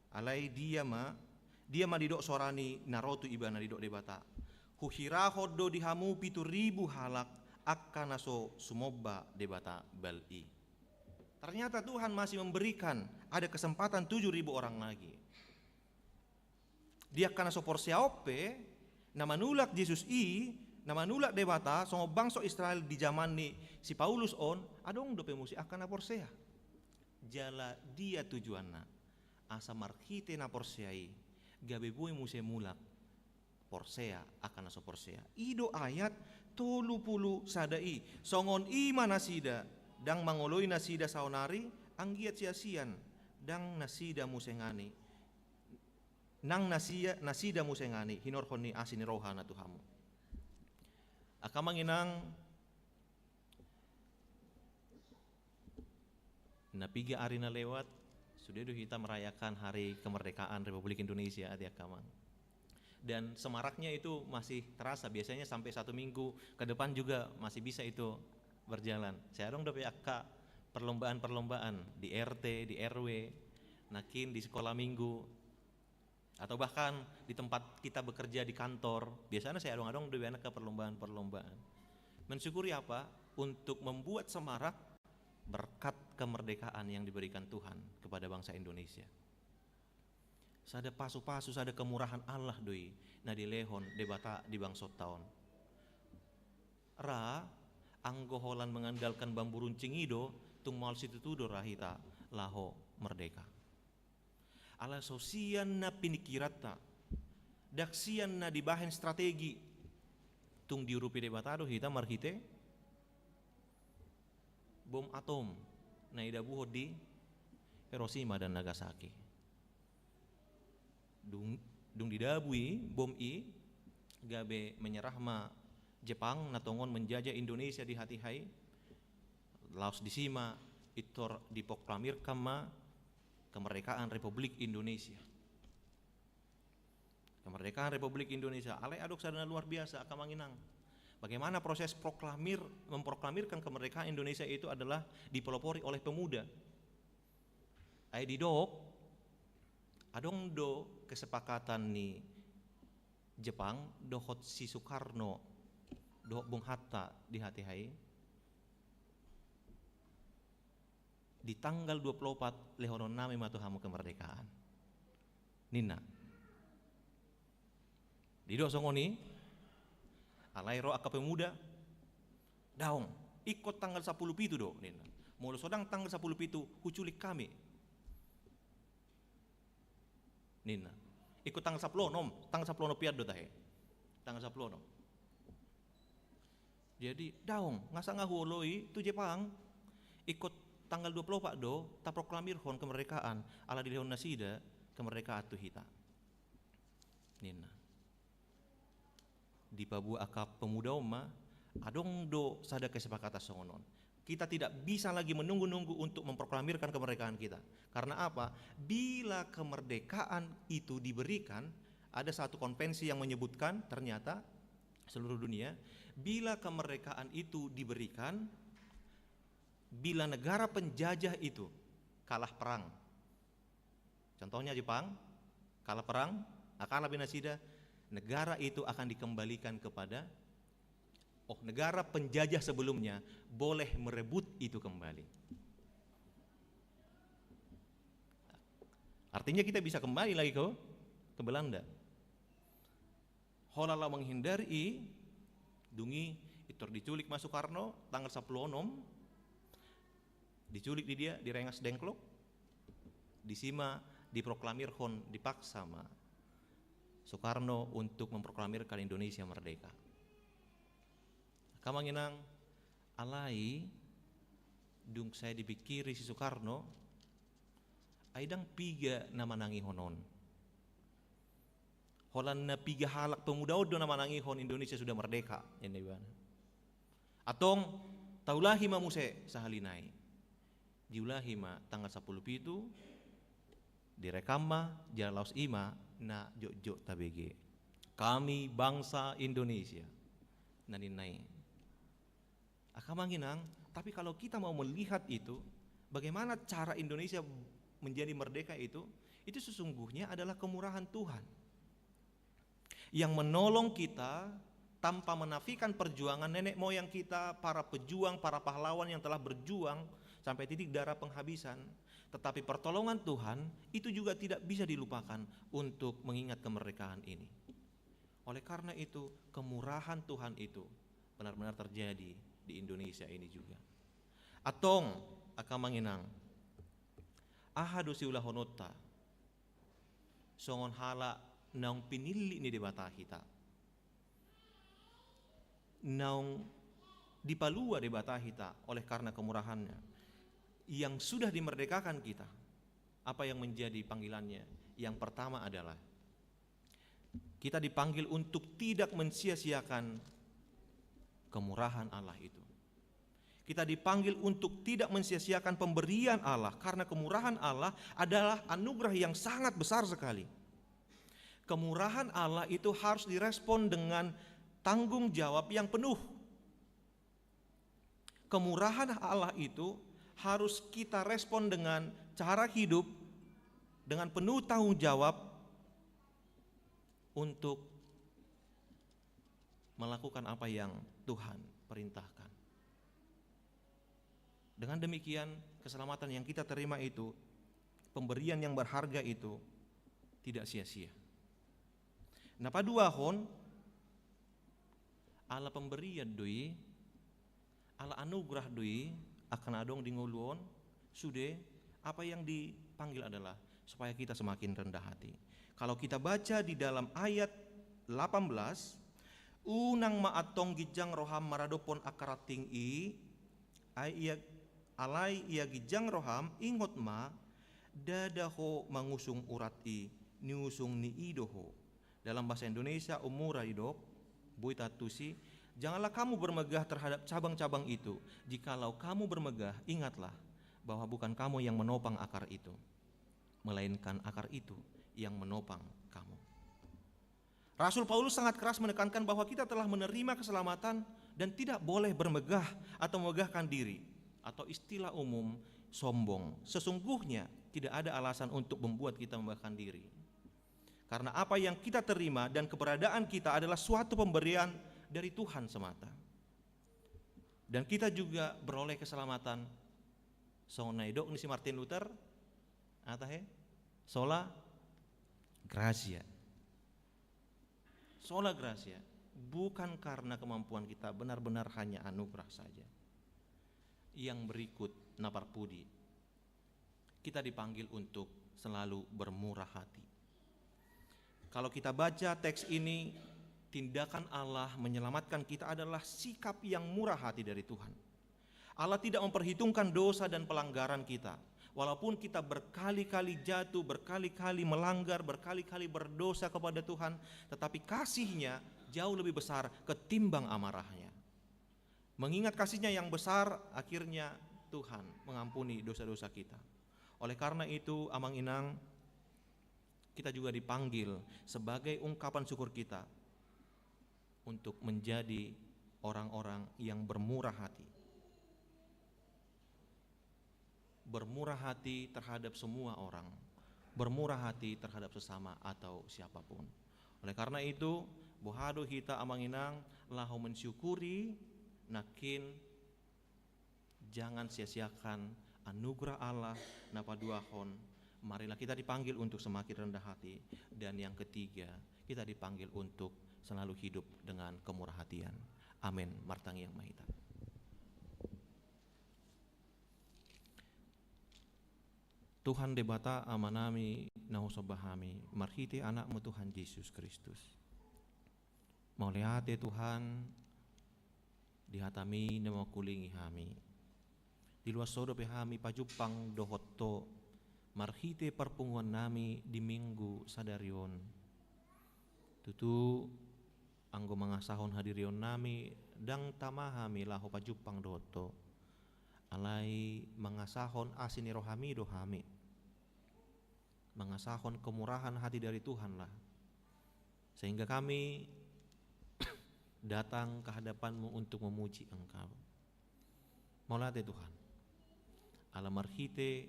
Alai dia ma, dia ma didok soara ni na ro tu ibana, didok Debata. Huhirahon do di hamu pitu ribu halak angka na so sumomba debata Baal i. Ternyata Tuhan masih memberikan ada kesempatan tujuh ribu orang lagi. Di angka na so porsea on pe, na manulak Jesus i, na manulak Debata, songon bangso Israel di jaman ni si Paulus on, adong dope muse angka na porsea. Jala dia tujuanna, asa marhite na porsea i, gabe boi muse mulak porsea angka na so porsea. I do ayat tolu pulu sada i, songon i ma nasida, ndang mangoloi nasida saonari, anggiat siasian, ndang nasida muse ngani, nang nasia-, nasida muse ngani, hinorhon ni asi ni roha na tu hamu. Angka amang inang, na piga ari na lewat, sude do hita merayakan hari kemerdekaan Republik Indonesia, ate angka amang. Dan semaraknya itu masih terasa, biasanya sampai satu minggu ke depan juga masih bisa itu berjalan. Sai adong dope angka perlombaan-perlombaan di R T, di R W, nangkin di sekolah minggu, atau bahkan di tempat kita bekerja di kantor, biasanya sai adong-adong dope angka perlombaan-perlombaan. Mensyukuri apa? Untuk membuat semarak berkat kemerdekaan yang diberikan Tuhan kepada bangsa Indonesia. Sada pasu-pasu, sada kemurahan Allah do i na dilehon Debata di bangsonta on. Ra, anggo holan mengandalkan bambu runcing i do, tung maol situtu do ra hita laho merdeka. Ala so sian na piningkiranta, ndang sian na dibahen strategi, tung diurupi Debata do hita marhite bom atom na idabuhon di Hiroshima dan Nagasaki. Dung, dung didabu i bom i, gabe menyerah ma Jepang na tongon menjajah Indonesia di hatiha i, laos disi ma pintor diproklamirkan ma kemerdekaan Republik Indonesia. Kemerdekaan Republik Indonesia, alai adong sada na luar biasa, angka amang inang. Bagaimana proses proklamir, memproklamirkan kemerdekaan Indonesia itu adalah dipelopori oleh pemuda. Ai didok, adong do kesepakatan ni Jepang dohot si Soekarno dohot Bung Hatta di hatiha i, di tanggal dua puluh opat lehononnami ma tu hamu kemerdekaan, ninna. Didok songon i, alai ro angka pemuda, daong, ingkon tanggal sampulu pitu do, ninna. Molo so ndang tanggal sampulu pitu, huculik hami, ninna. Ingkon tanggal sampulu onom, tanggal sampulu onom pe do tahe. Tanggal sampulu onom. Jadi, daong, nga sanga huoloi tu Jepang, ingkon tanggal dua puluh opat do taproklamirhon kemerdekaan, ala dilehon nasida kemerdekaan tu hita, ninna. Dipaboa angka pemuda on ma, adong do sada kesepakatan songon on. Kita tidak bisa lagi menunggu-nunggu untuk memproklamirkan kemerdekaan kita. Karena apa? Bila kemerdekaan itu diberikan, ada satu konvensi yang menyebutkan, ternyata seluruh dunia, bila kemerdekaan itu diberikan, bila negara penjajah itu kalah perang, contohnya Jepang, kalah perang, ah, kalah be nasida, negara itu akan dikembalikan kepada, oh, negara penjajah sebelumnya boleh merebut itu kembali. Artinya kita bisa kembali lagi ke, ke Belanda. Holan laho menghindari i, dung i pintor diculik ma Soekarno, tanggal sampulu onom, diculik di dia, di Rengas Dengklok, disi ma diproklamirhon, dipaksa ma Soekarno untuk memproklamirkan Indonesia merdeka. Angka amang inang, alai dung sai dipingkiri si Soekarno, ai ndang piga na manangihon on. Holan na piga halak pemuda on do na manangihon Indonesia sudah merdeka, ninna ibana. Antong, taulahi ma muse sahali nai. Diulahi ma tanggal sampulu pitu, direkam ma, jala laos i ma na jotjot tabege. Kami bangsa Indonesia, na ninna i. Angka amang inang, tapi kalau kita mau melihat itu, bagaimana cara Indonesia menjadi merdeka itu, itu sesungguhnya adalah kemurahan Tuhan yang menolong kita tanpa menafikan perjuangan nenek moyang kita, para pejuang, para pahlawan yang telah berjuang sampai titik darah penghabisan. Tetapi pertolongan Tuhan itu juga tidak bisa dilupakan untuk mengingat kemerdekaan ini. Oleh karena itu, kemurahan Tuhan itu benar-benar terjadi di Indonesia ini juga. Antong, angka amang inang, aha do siulahononta songon halak naung pinillit ni Debata hita, naung dipalua Debata hita oleh karena kemurahan-Nya, yang sudah dimerdekakan kita? Apa yang menjadi panggilannya? Yang pertama adalah kita dipanggil untuk tidak mensia-siakan kemurahan Allah itu. Kita dipanggil untuk tidak mensia-siakan pemberian Allah, karena kemurahan Allah adalah anugerah yang sangat besar sekali. Kemurahan Allah itu harus direspon dengan tanggung jawab yang penuh. Kemurahan Allah itu harus kita respon dengan cara hidup dengan penuh tanggung jawab untuk melakukan apa yang Tuhan perintahkan. Dengan demikian, keselamatan yang kita terima itu, pemberian yang berharga itu, tidak sia-sia. Na paduahon, ala pemberian do i, ala anugerah do i, angka na adong di ngolu on, sude, apa yang dipanggil adalah supaya kita semakin rendah hati. Kalau kita baca di dalam ayat delapan belas, unang ma antong ginjang roham maradophon angka ranting i, ai ia, alai ia ginjang roham, ingot ma, ndada ho mangusung urat i, niusung ni i do ho. Dalam bahasa Indonesia, Ummura didok, boi taantusi, "Janganlah kamu bermegah terhadap cabang-cabang itu. Jikalau kamu bermegah, ingatlah bahwa bukan kamu yang menopang akar itu, melainkan akar itu yang menopang kamu." Rasul Paulus sangat keras menekankan bahwa kita telah menerima keselamatan dan tidak boleh bermegah atau memegahkan diri, atau istilah umum, sombong. Sesungguhnya tidak ada alasan untuk membuat kita memegahkan diri. Karena apa yang kita terima dan keberadaan kita adalah suatu pemberian dari Tuhan semata. Dan kita juga beroleh keselamatan. Songon na didok ni si Martin Luther, aha he? Sola gratia. Sola gratia. Bukan karena kemampuan kita, benar-benar hanya anugerah saja. Yang berikut, na parpudi, kita dipanggil untuk selalu bermurah hati. Kalau kita baca teks ini, tindakan Allah menyelamatkan kita adalah sikap yang murah hati dari Tuhan. Allah tidak memperhitungkan dosa dan pelanggaran kita. Walaupun kita berkali-kali jatuh, berkali-kali melanggar, berkali-kali berdosa kepada Tuhan, tetapi kasih-Nya jauh lebih besar ketimbang amarah-Nya. Mengingat kasih-Nya yang besar, akhirnya Tuhan mengampuni dosa-dosa kita. Oleh karena itu, Amang Inang, kita juga dipanggil sebagai ungkapan syukur kita untuk menjadi orang-orang yang bermurah hati. Bermurah hati terhadap semua orang, bermurah hati terhadap sesama atau siapapun. Oleh karena itu, boha do hita, Amang Inang, laho mensyukuri, nangkin jangan sia-siakan anugerah Allah na paduahon. Marilah kita dipanggil untuk semakin rendah hati. Dan yang ketiga, kita dipanggil untuk selalu hidup dengan kemurah hatian. Amin. Martangiang ma hita. Tuhan Debata, Amanami na husomba hami, marhite Anakmu Tuhan Jesus Kristus. Mauliate Tuhan, di hataMi na mangkulingi hami. Di luas Ho dope hami pajumpang dohot Ho, marhite parpunguannami di Minggu sadari on. Tutu, anggo mangasahon hadirionnami, ndang tama hami laho pajumpang dohot Ho. Alai mangasahon asi ni rohaMi do hami. Mangasahon kemurahan hati dari Tuhanlah. Sehingga kami datang ke hadapan-Mu untuk memuji Engkau. Mauliate Tuhan. Ala marhite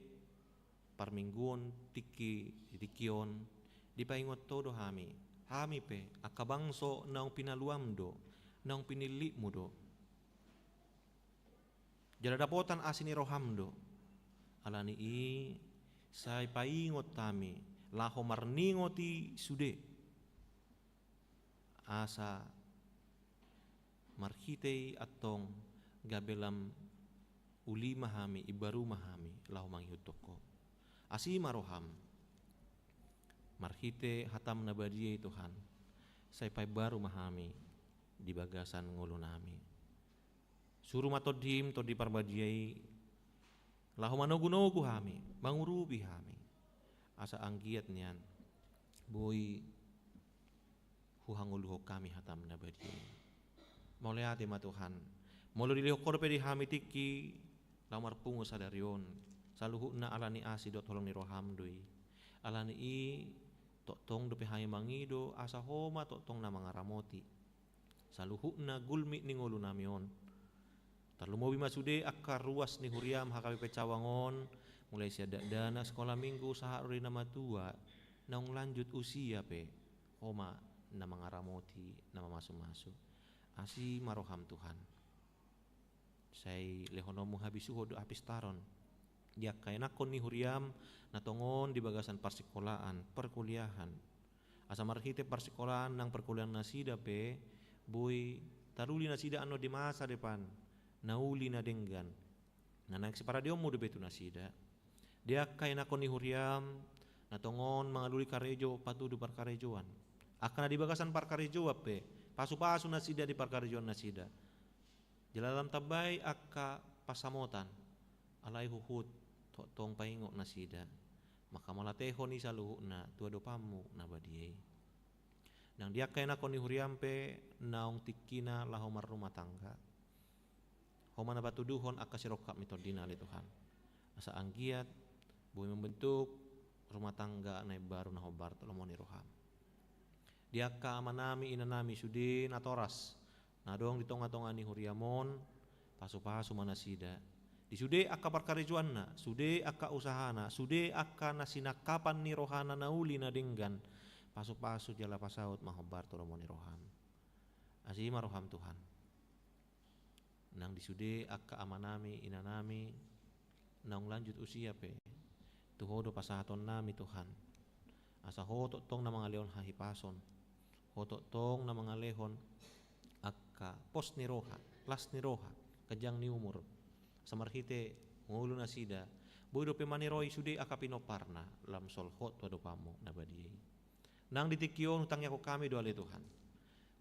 parmingguon tingki, di tingki on, dipaingot Ho do hami. Hami pe, angka bangso naung pinaluaM do, naung pinillitMu do. Jala dapotan asi ni rohaM do. Alani i, sai paingot hami, laho marningot i sude. Asa marhite i antong gabe lam uli ma hami, imbaru ma hami, laho mangihuthon Ho. Asi ma rohaM. Marhite hataM na badia i Tuhan. Sai paimbaru ma hami di bagasan ngolunami. Suru ma TondiM, Tondi Parbadia i, laho manogunogu hami, mangurupi hami. Asa anggiat nian, boi huhangoluhon hami hataM na badia i. Mauliate ma Tuhan. Molo dilehon Ho dope di hami tingki, laho marpungu sadari on. Saluhutna alani asi dohot holong ni rohaM do i. Alani i, tongtong dope hami mangido, asa Ho ma tongtong na mangaramoti. Saluhutna gulmit ni ngolunami on. Tarlumobi ma sude angka ruas ni huriaM H K B P Cawang on, mulai sian dakdanak sikola minggu sahat ro di na matua, naung lanjut usia pe, Ho ma na mangaramoti, na mamasumasu. Asi ma rohaM Tuhan. Sai lehononMu habisuhon dohot hapistaron di angka ianakhon ni huriaM na tongon di bagasan parsikolaan, perkuliahan. Asa marhite parsikolaan nang perkuliahan nasida pe, boi taruli nasida annon di masa depan, na uli na denggan. Na naeng siparadeonMu dope tu nasida. Di angka ianakhon ni huriaM, na tongon mangalului karejo patudu parkarejoan. Angka na di bagasan parkarejoan pe, pasupasu nasida di parkarejoan nasida. Jala lam tambai angka pansamotan, alai huhut tongtong paingot nasida. Mangkamauliatehon i saluhutna tu adopanMu na badia i. Nang di angka ianakhon ni huriaM pe naung tingkina laho marrumah tangga, Ho ma na patuduhon angka sirongkap ni tondina ale Tuhan, asa anggiat boi mambentuk rumah tangga na imbaru na hombar tu lomo ni rohaM. Di angka amanami inanami sude natoras na adong di tongatonga ni huriaM on, pasupasu ma nasida. Di sude angka parkarejoanna, sude angka usahana, sude angka na sinangkapan ni rohana na uli na denggan, pasupasu jala pasaut ma hombar tu lomo ni rohaM. Asi ma rohaM Tuhan. Nang di sude angka amanami inanami naung lanjut usia pe, tu Ho do pasahatonnami Tuhan. Asa Ho tongtong na mangalehon hahipason, Ho tongtong na mangalehon angka pos ni roha, las ni roha, ganjang ni umur, asa marhite ngolu nasida boi dope maniroi sude angka pinomparna lam solhot tu adopanMu na badia i. Nang di tingki on hutangiangkon hami do ale Tuhan,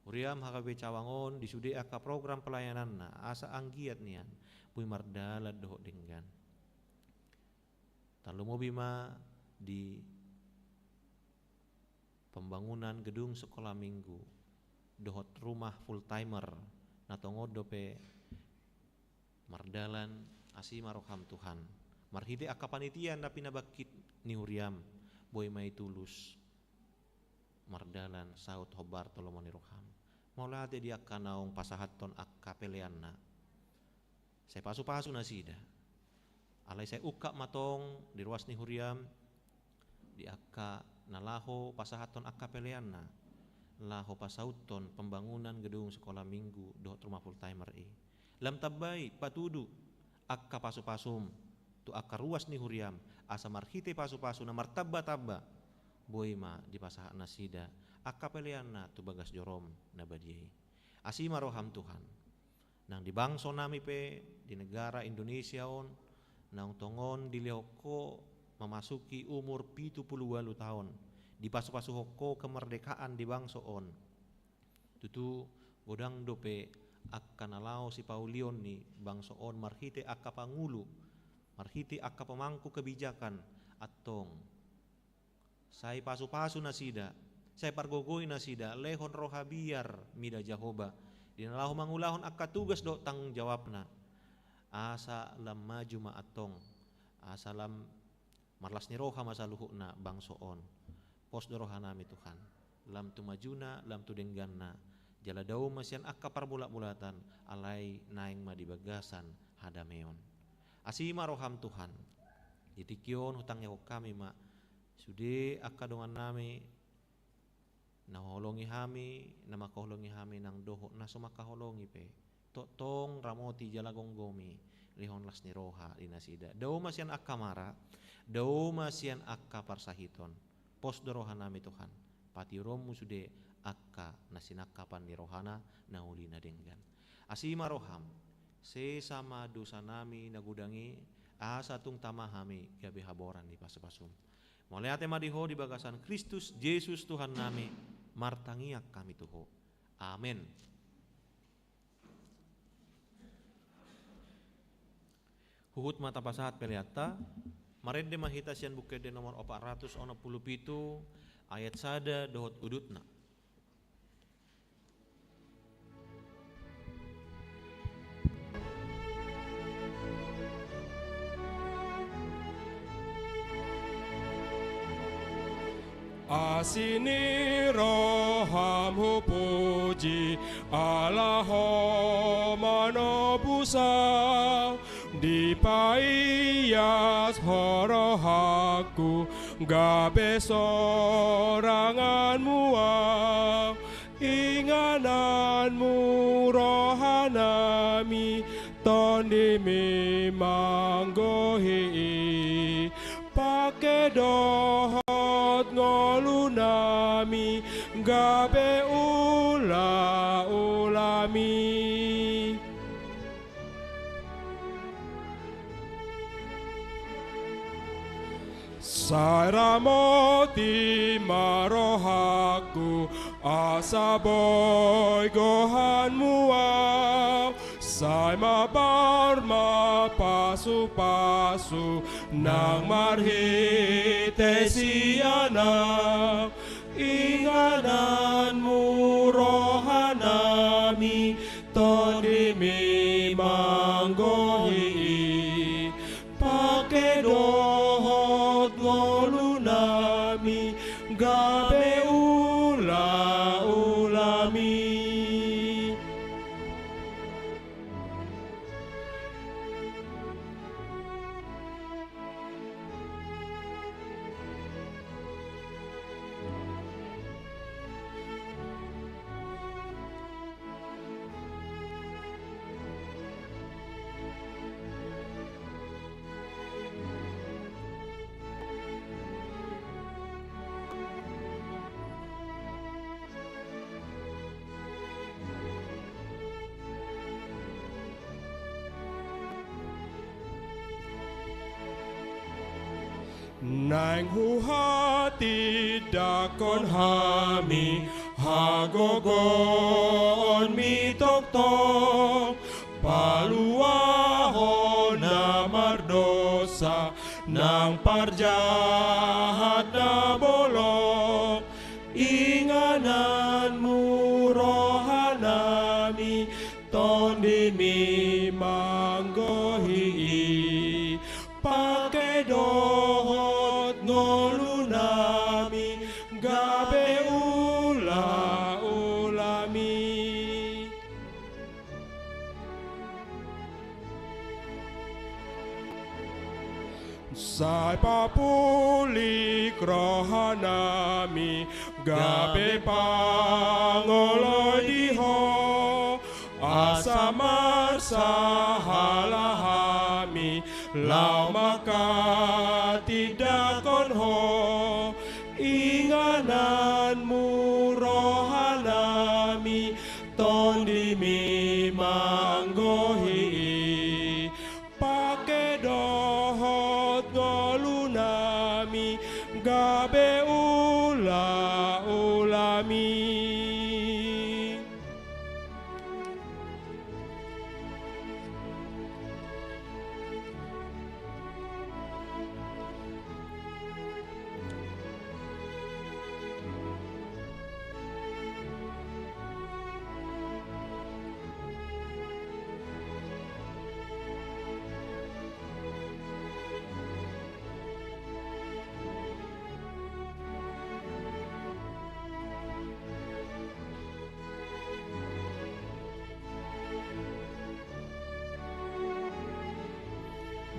huriaM H K B Cawang on di sude angka program pelayananna, asa anggiat nian boi mardalan dohot denggan. Tarlumobi ma di pembangunan gedung sekolah minggu dohot rumah full timer na tongon dope mardalan. Asi ma rohaM Tuhan, marhite angka panitia na pinabangkit ni huriaM, boi ma i tulus mardalan saut hombar tu lomo ni rohaM. Mauliate di angka naung pasahathon angka peleanna, sai pasupasu nasida. Alai sai ungkap ma tong di ruas ni huriaM, di angka na laho pasahathon angka peleanna, laho pasauthon pembangunan gedung sekolah minggu dohot rumah full timer i. Lam tamba i patudu angka pasupasuM tu angka ruas ni huriaM, asa marhite pasupasu na martambatamba, boi ma dipasahat nasida angka peleanna tu bagas joroM na badia i. Asi ma rohaM Tuhan. Nang di bangso nami pe di negara Indonesia on, naung tongon dilehon Ho mamasuki umur pitu pulu ualu taon, dipasupasuhon Ho kemerdekaan di bangso on. Tutu godang dope angka na laho sipaulion ni bangso on marhite angka pangulu, marhite angka pemangku kebijakan, antong sai pasupasu nasida, sai pargogoi nasida, lehon roha biar mida Jahowa di na laho mangulahon angka tugas dohot tanggung jawabna, asa lam maju ma antong, asa lam marlas ni roha ma saluhutna bangso on. Pos do rohanami Tuhan, lam tu majuna, lam tu dengganna, jala dao ma sian angka parbolatbolatan, alai naeng ma di bagasan hadameon. Asi ma rohaM Tuhan. Di tingki on hutangiangkon hami ma sude angka dongannami na huholongi hami, na mangkaholongi hami nang dohot na so mangkaholongi pe. Tongtong ramoti jala gomgomi, lehon las ni roha di nasida. Dao ma sian angka mara, dao ma sian angka parsahiton. Pos do rohanami Tuhan, patiuronMu sude angka na sinangkapan ni rohana na uli na denggan. Asi ma rohaM, sesa ma dosanami na godang i, asa tung tama hami gabe haboran ni pasupasuM. Mauliate ma di Ho di bagasan Kristus Jesus Tuhannami, martangiang hami tu Ho. Amen. Huhut ma tapasahat peleanta, marende ma hita sian Buku Ende nomor opat ratus onom pulu pitu, ayat sada dohot udutna. Asi ni roham hupuji, ala Ho manobus au, dipaias Ho rohangku, gabe soranganmu au. Ingananmu rohanami, tondimi manggohi i, pangke dohot ngolunami, gabe ulaulami. Sai ramoti ma rohangku, asa boi gohanmu au, sai mabar ma pasupasu nang marhite sian au. Ingananmu TondiMi manggohi i, pangke dohot ngoluNami gabe ulaulaMi. Naeng huhatindanghon hami hagogoonMi tongtong, paluahon na mardosa nang parjahat na bolong. IngananMu rohanami, TondiMi manggohi i, pangke dohot ngolunami gabe ulaulami. Sai papulik rohanami gabe pangoloi di Ho, asa marsahala hami laho manghatindanghon Ho. IngananMu rohanami, TondiMi manggohi i, pangke dohot ngolunami gabe ulaulami.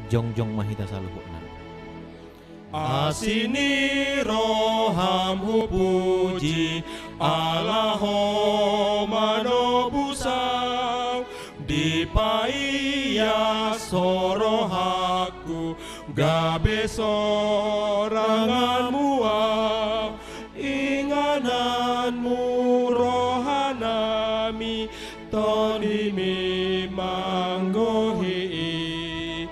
Jongjong ma hita saluhutna. Asi ni roham hupuji, ala Ho manobus au, dipaias Ho rohangku, gabe soranganMu au. IngananMu rohanami, TondiMi manggohi i,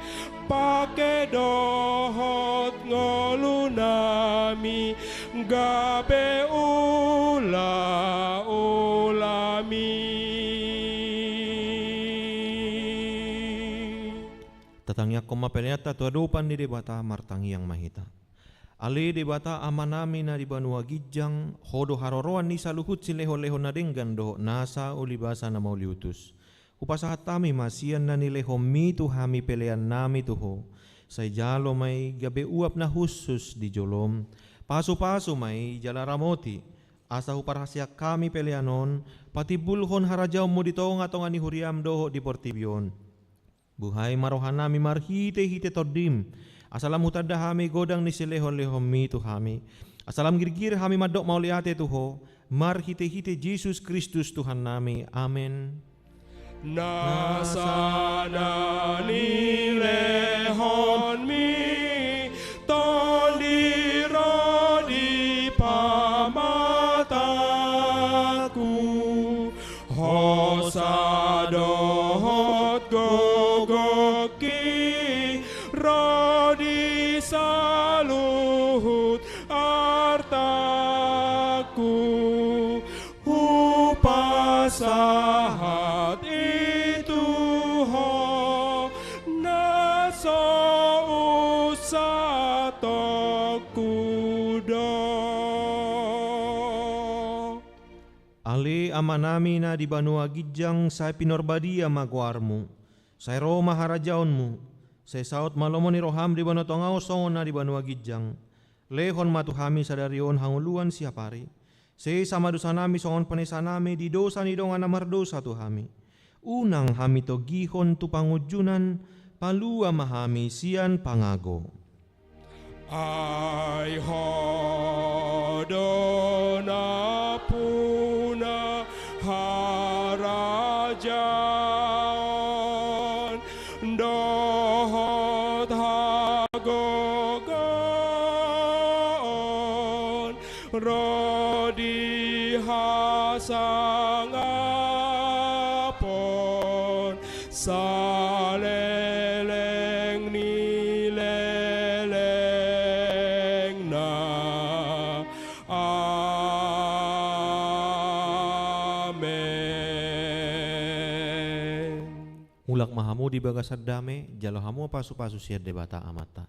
pangke dohot ngolunami gabe ulaulami. Tatangiangkon ma peleanta tu adopan ni Debata. Martangiang ma hita. Ale Debata Amanami na di banua ginjang, Ho do haroroan ni saluhut silehonlehon na denggan dohot nasa ulibasa na mauliutus. Hupasahat hami ma sian na nilehonMi tu hami peleannami tu Ho. Sai jalo ma i gabe uap na hushus di joloM. Pasupasu ma i jala ramoti, asa huparhaseang hami pelean on patimbulhon harajaonMu di tongatonga ni huriaM dohot di portibi on. Buhai ma rohanami marhitehite TondiM, asa lam hutanda hami godang ni silehonlehonMi tu hami, asa lam girgir hami mandok mauliate tu Ho, marhitehite Jesus Kristus Tuhannami. Amen. Nasa na nilehonMi, Tondi, ro di pamatangku, hosa dohot gogongki, ro di saluhut artangku. Hupasahat i tu Ho, na so unsatongku do. Ale Amanami na di banua ginjang, sai pinarbadia ma goarMu. Sai ro ma harajaonMu. Sai saut ma lomo ni rohaM di banua tonga on songon na di banua ginjang. Lehon ma tu hami sadari on hangoluan siapari. Sesa ma dosanami songon panesanami di dosa ni dongan na mardosa tu hami. Unang hami togihon tu pangunjunan, palua ma hami sian pangago. Ai Ho do nampuna harajaon dohot hagogoon ro di hasangapon saleleng ni lelengna. Amen. Mulak ma hamu di bagasan dame, jalo hamu pasu-pasu sian Debata Amanta.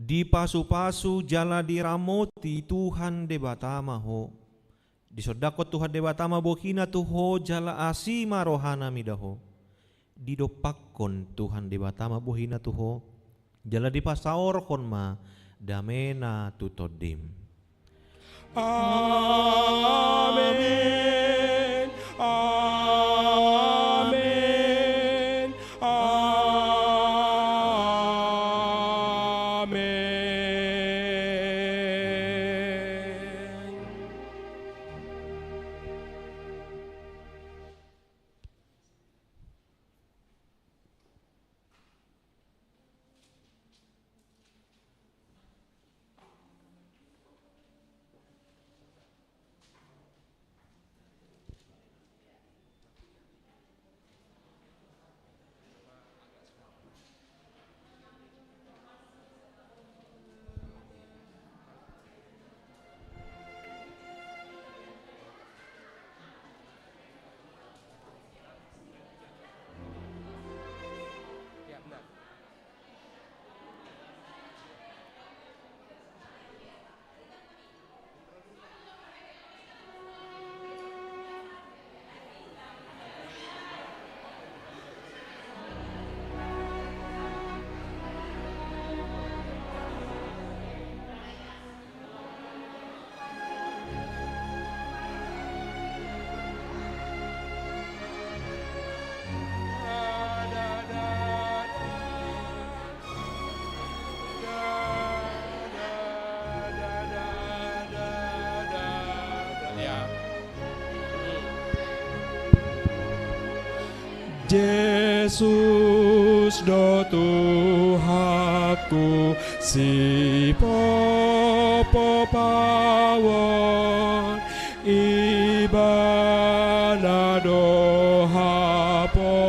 Dipasu-pasu jala diramoti Tuhan Debata ma ho. Disondangkon Tuhan Debata ma bohina tu ho jala asi ma rohana mida ho. Didompakkon Tuhan Debata ma bohina tu ho, jala dipasaorhon ma damena tu tondim. Amen. Amen. Amen. Jesus do Tuhanku, sipompop ahu on, Ibana do haposanki.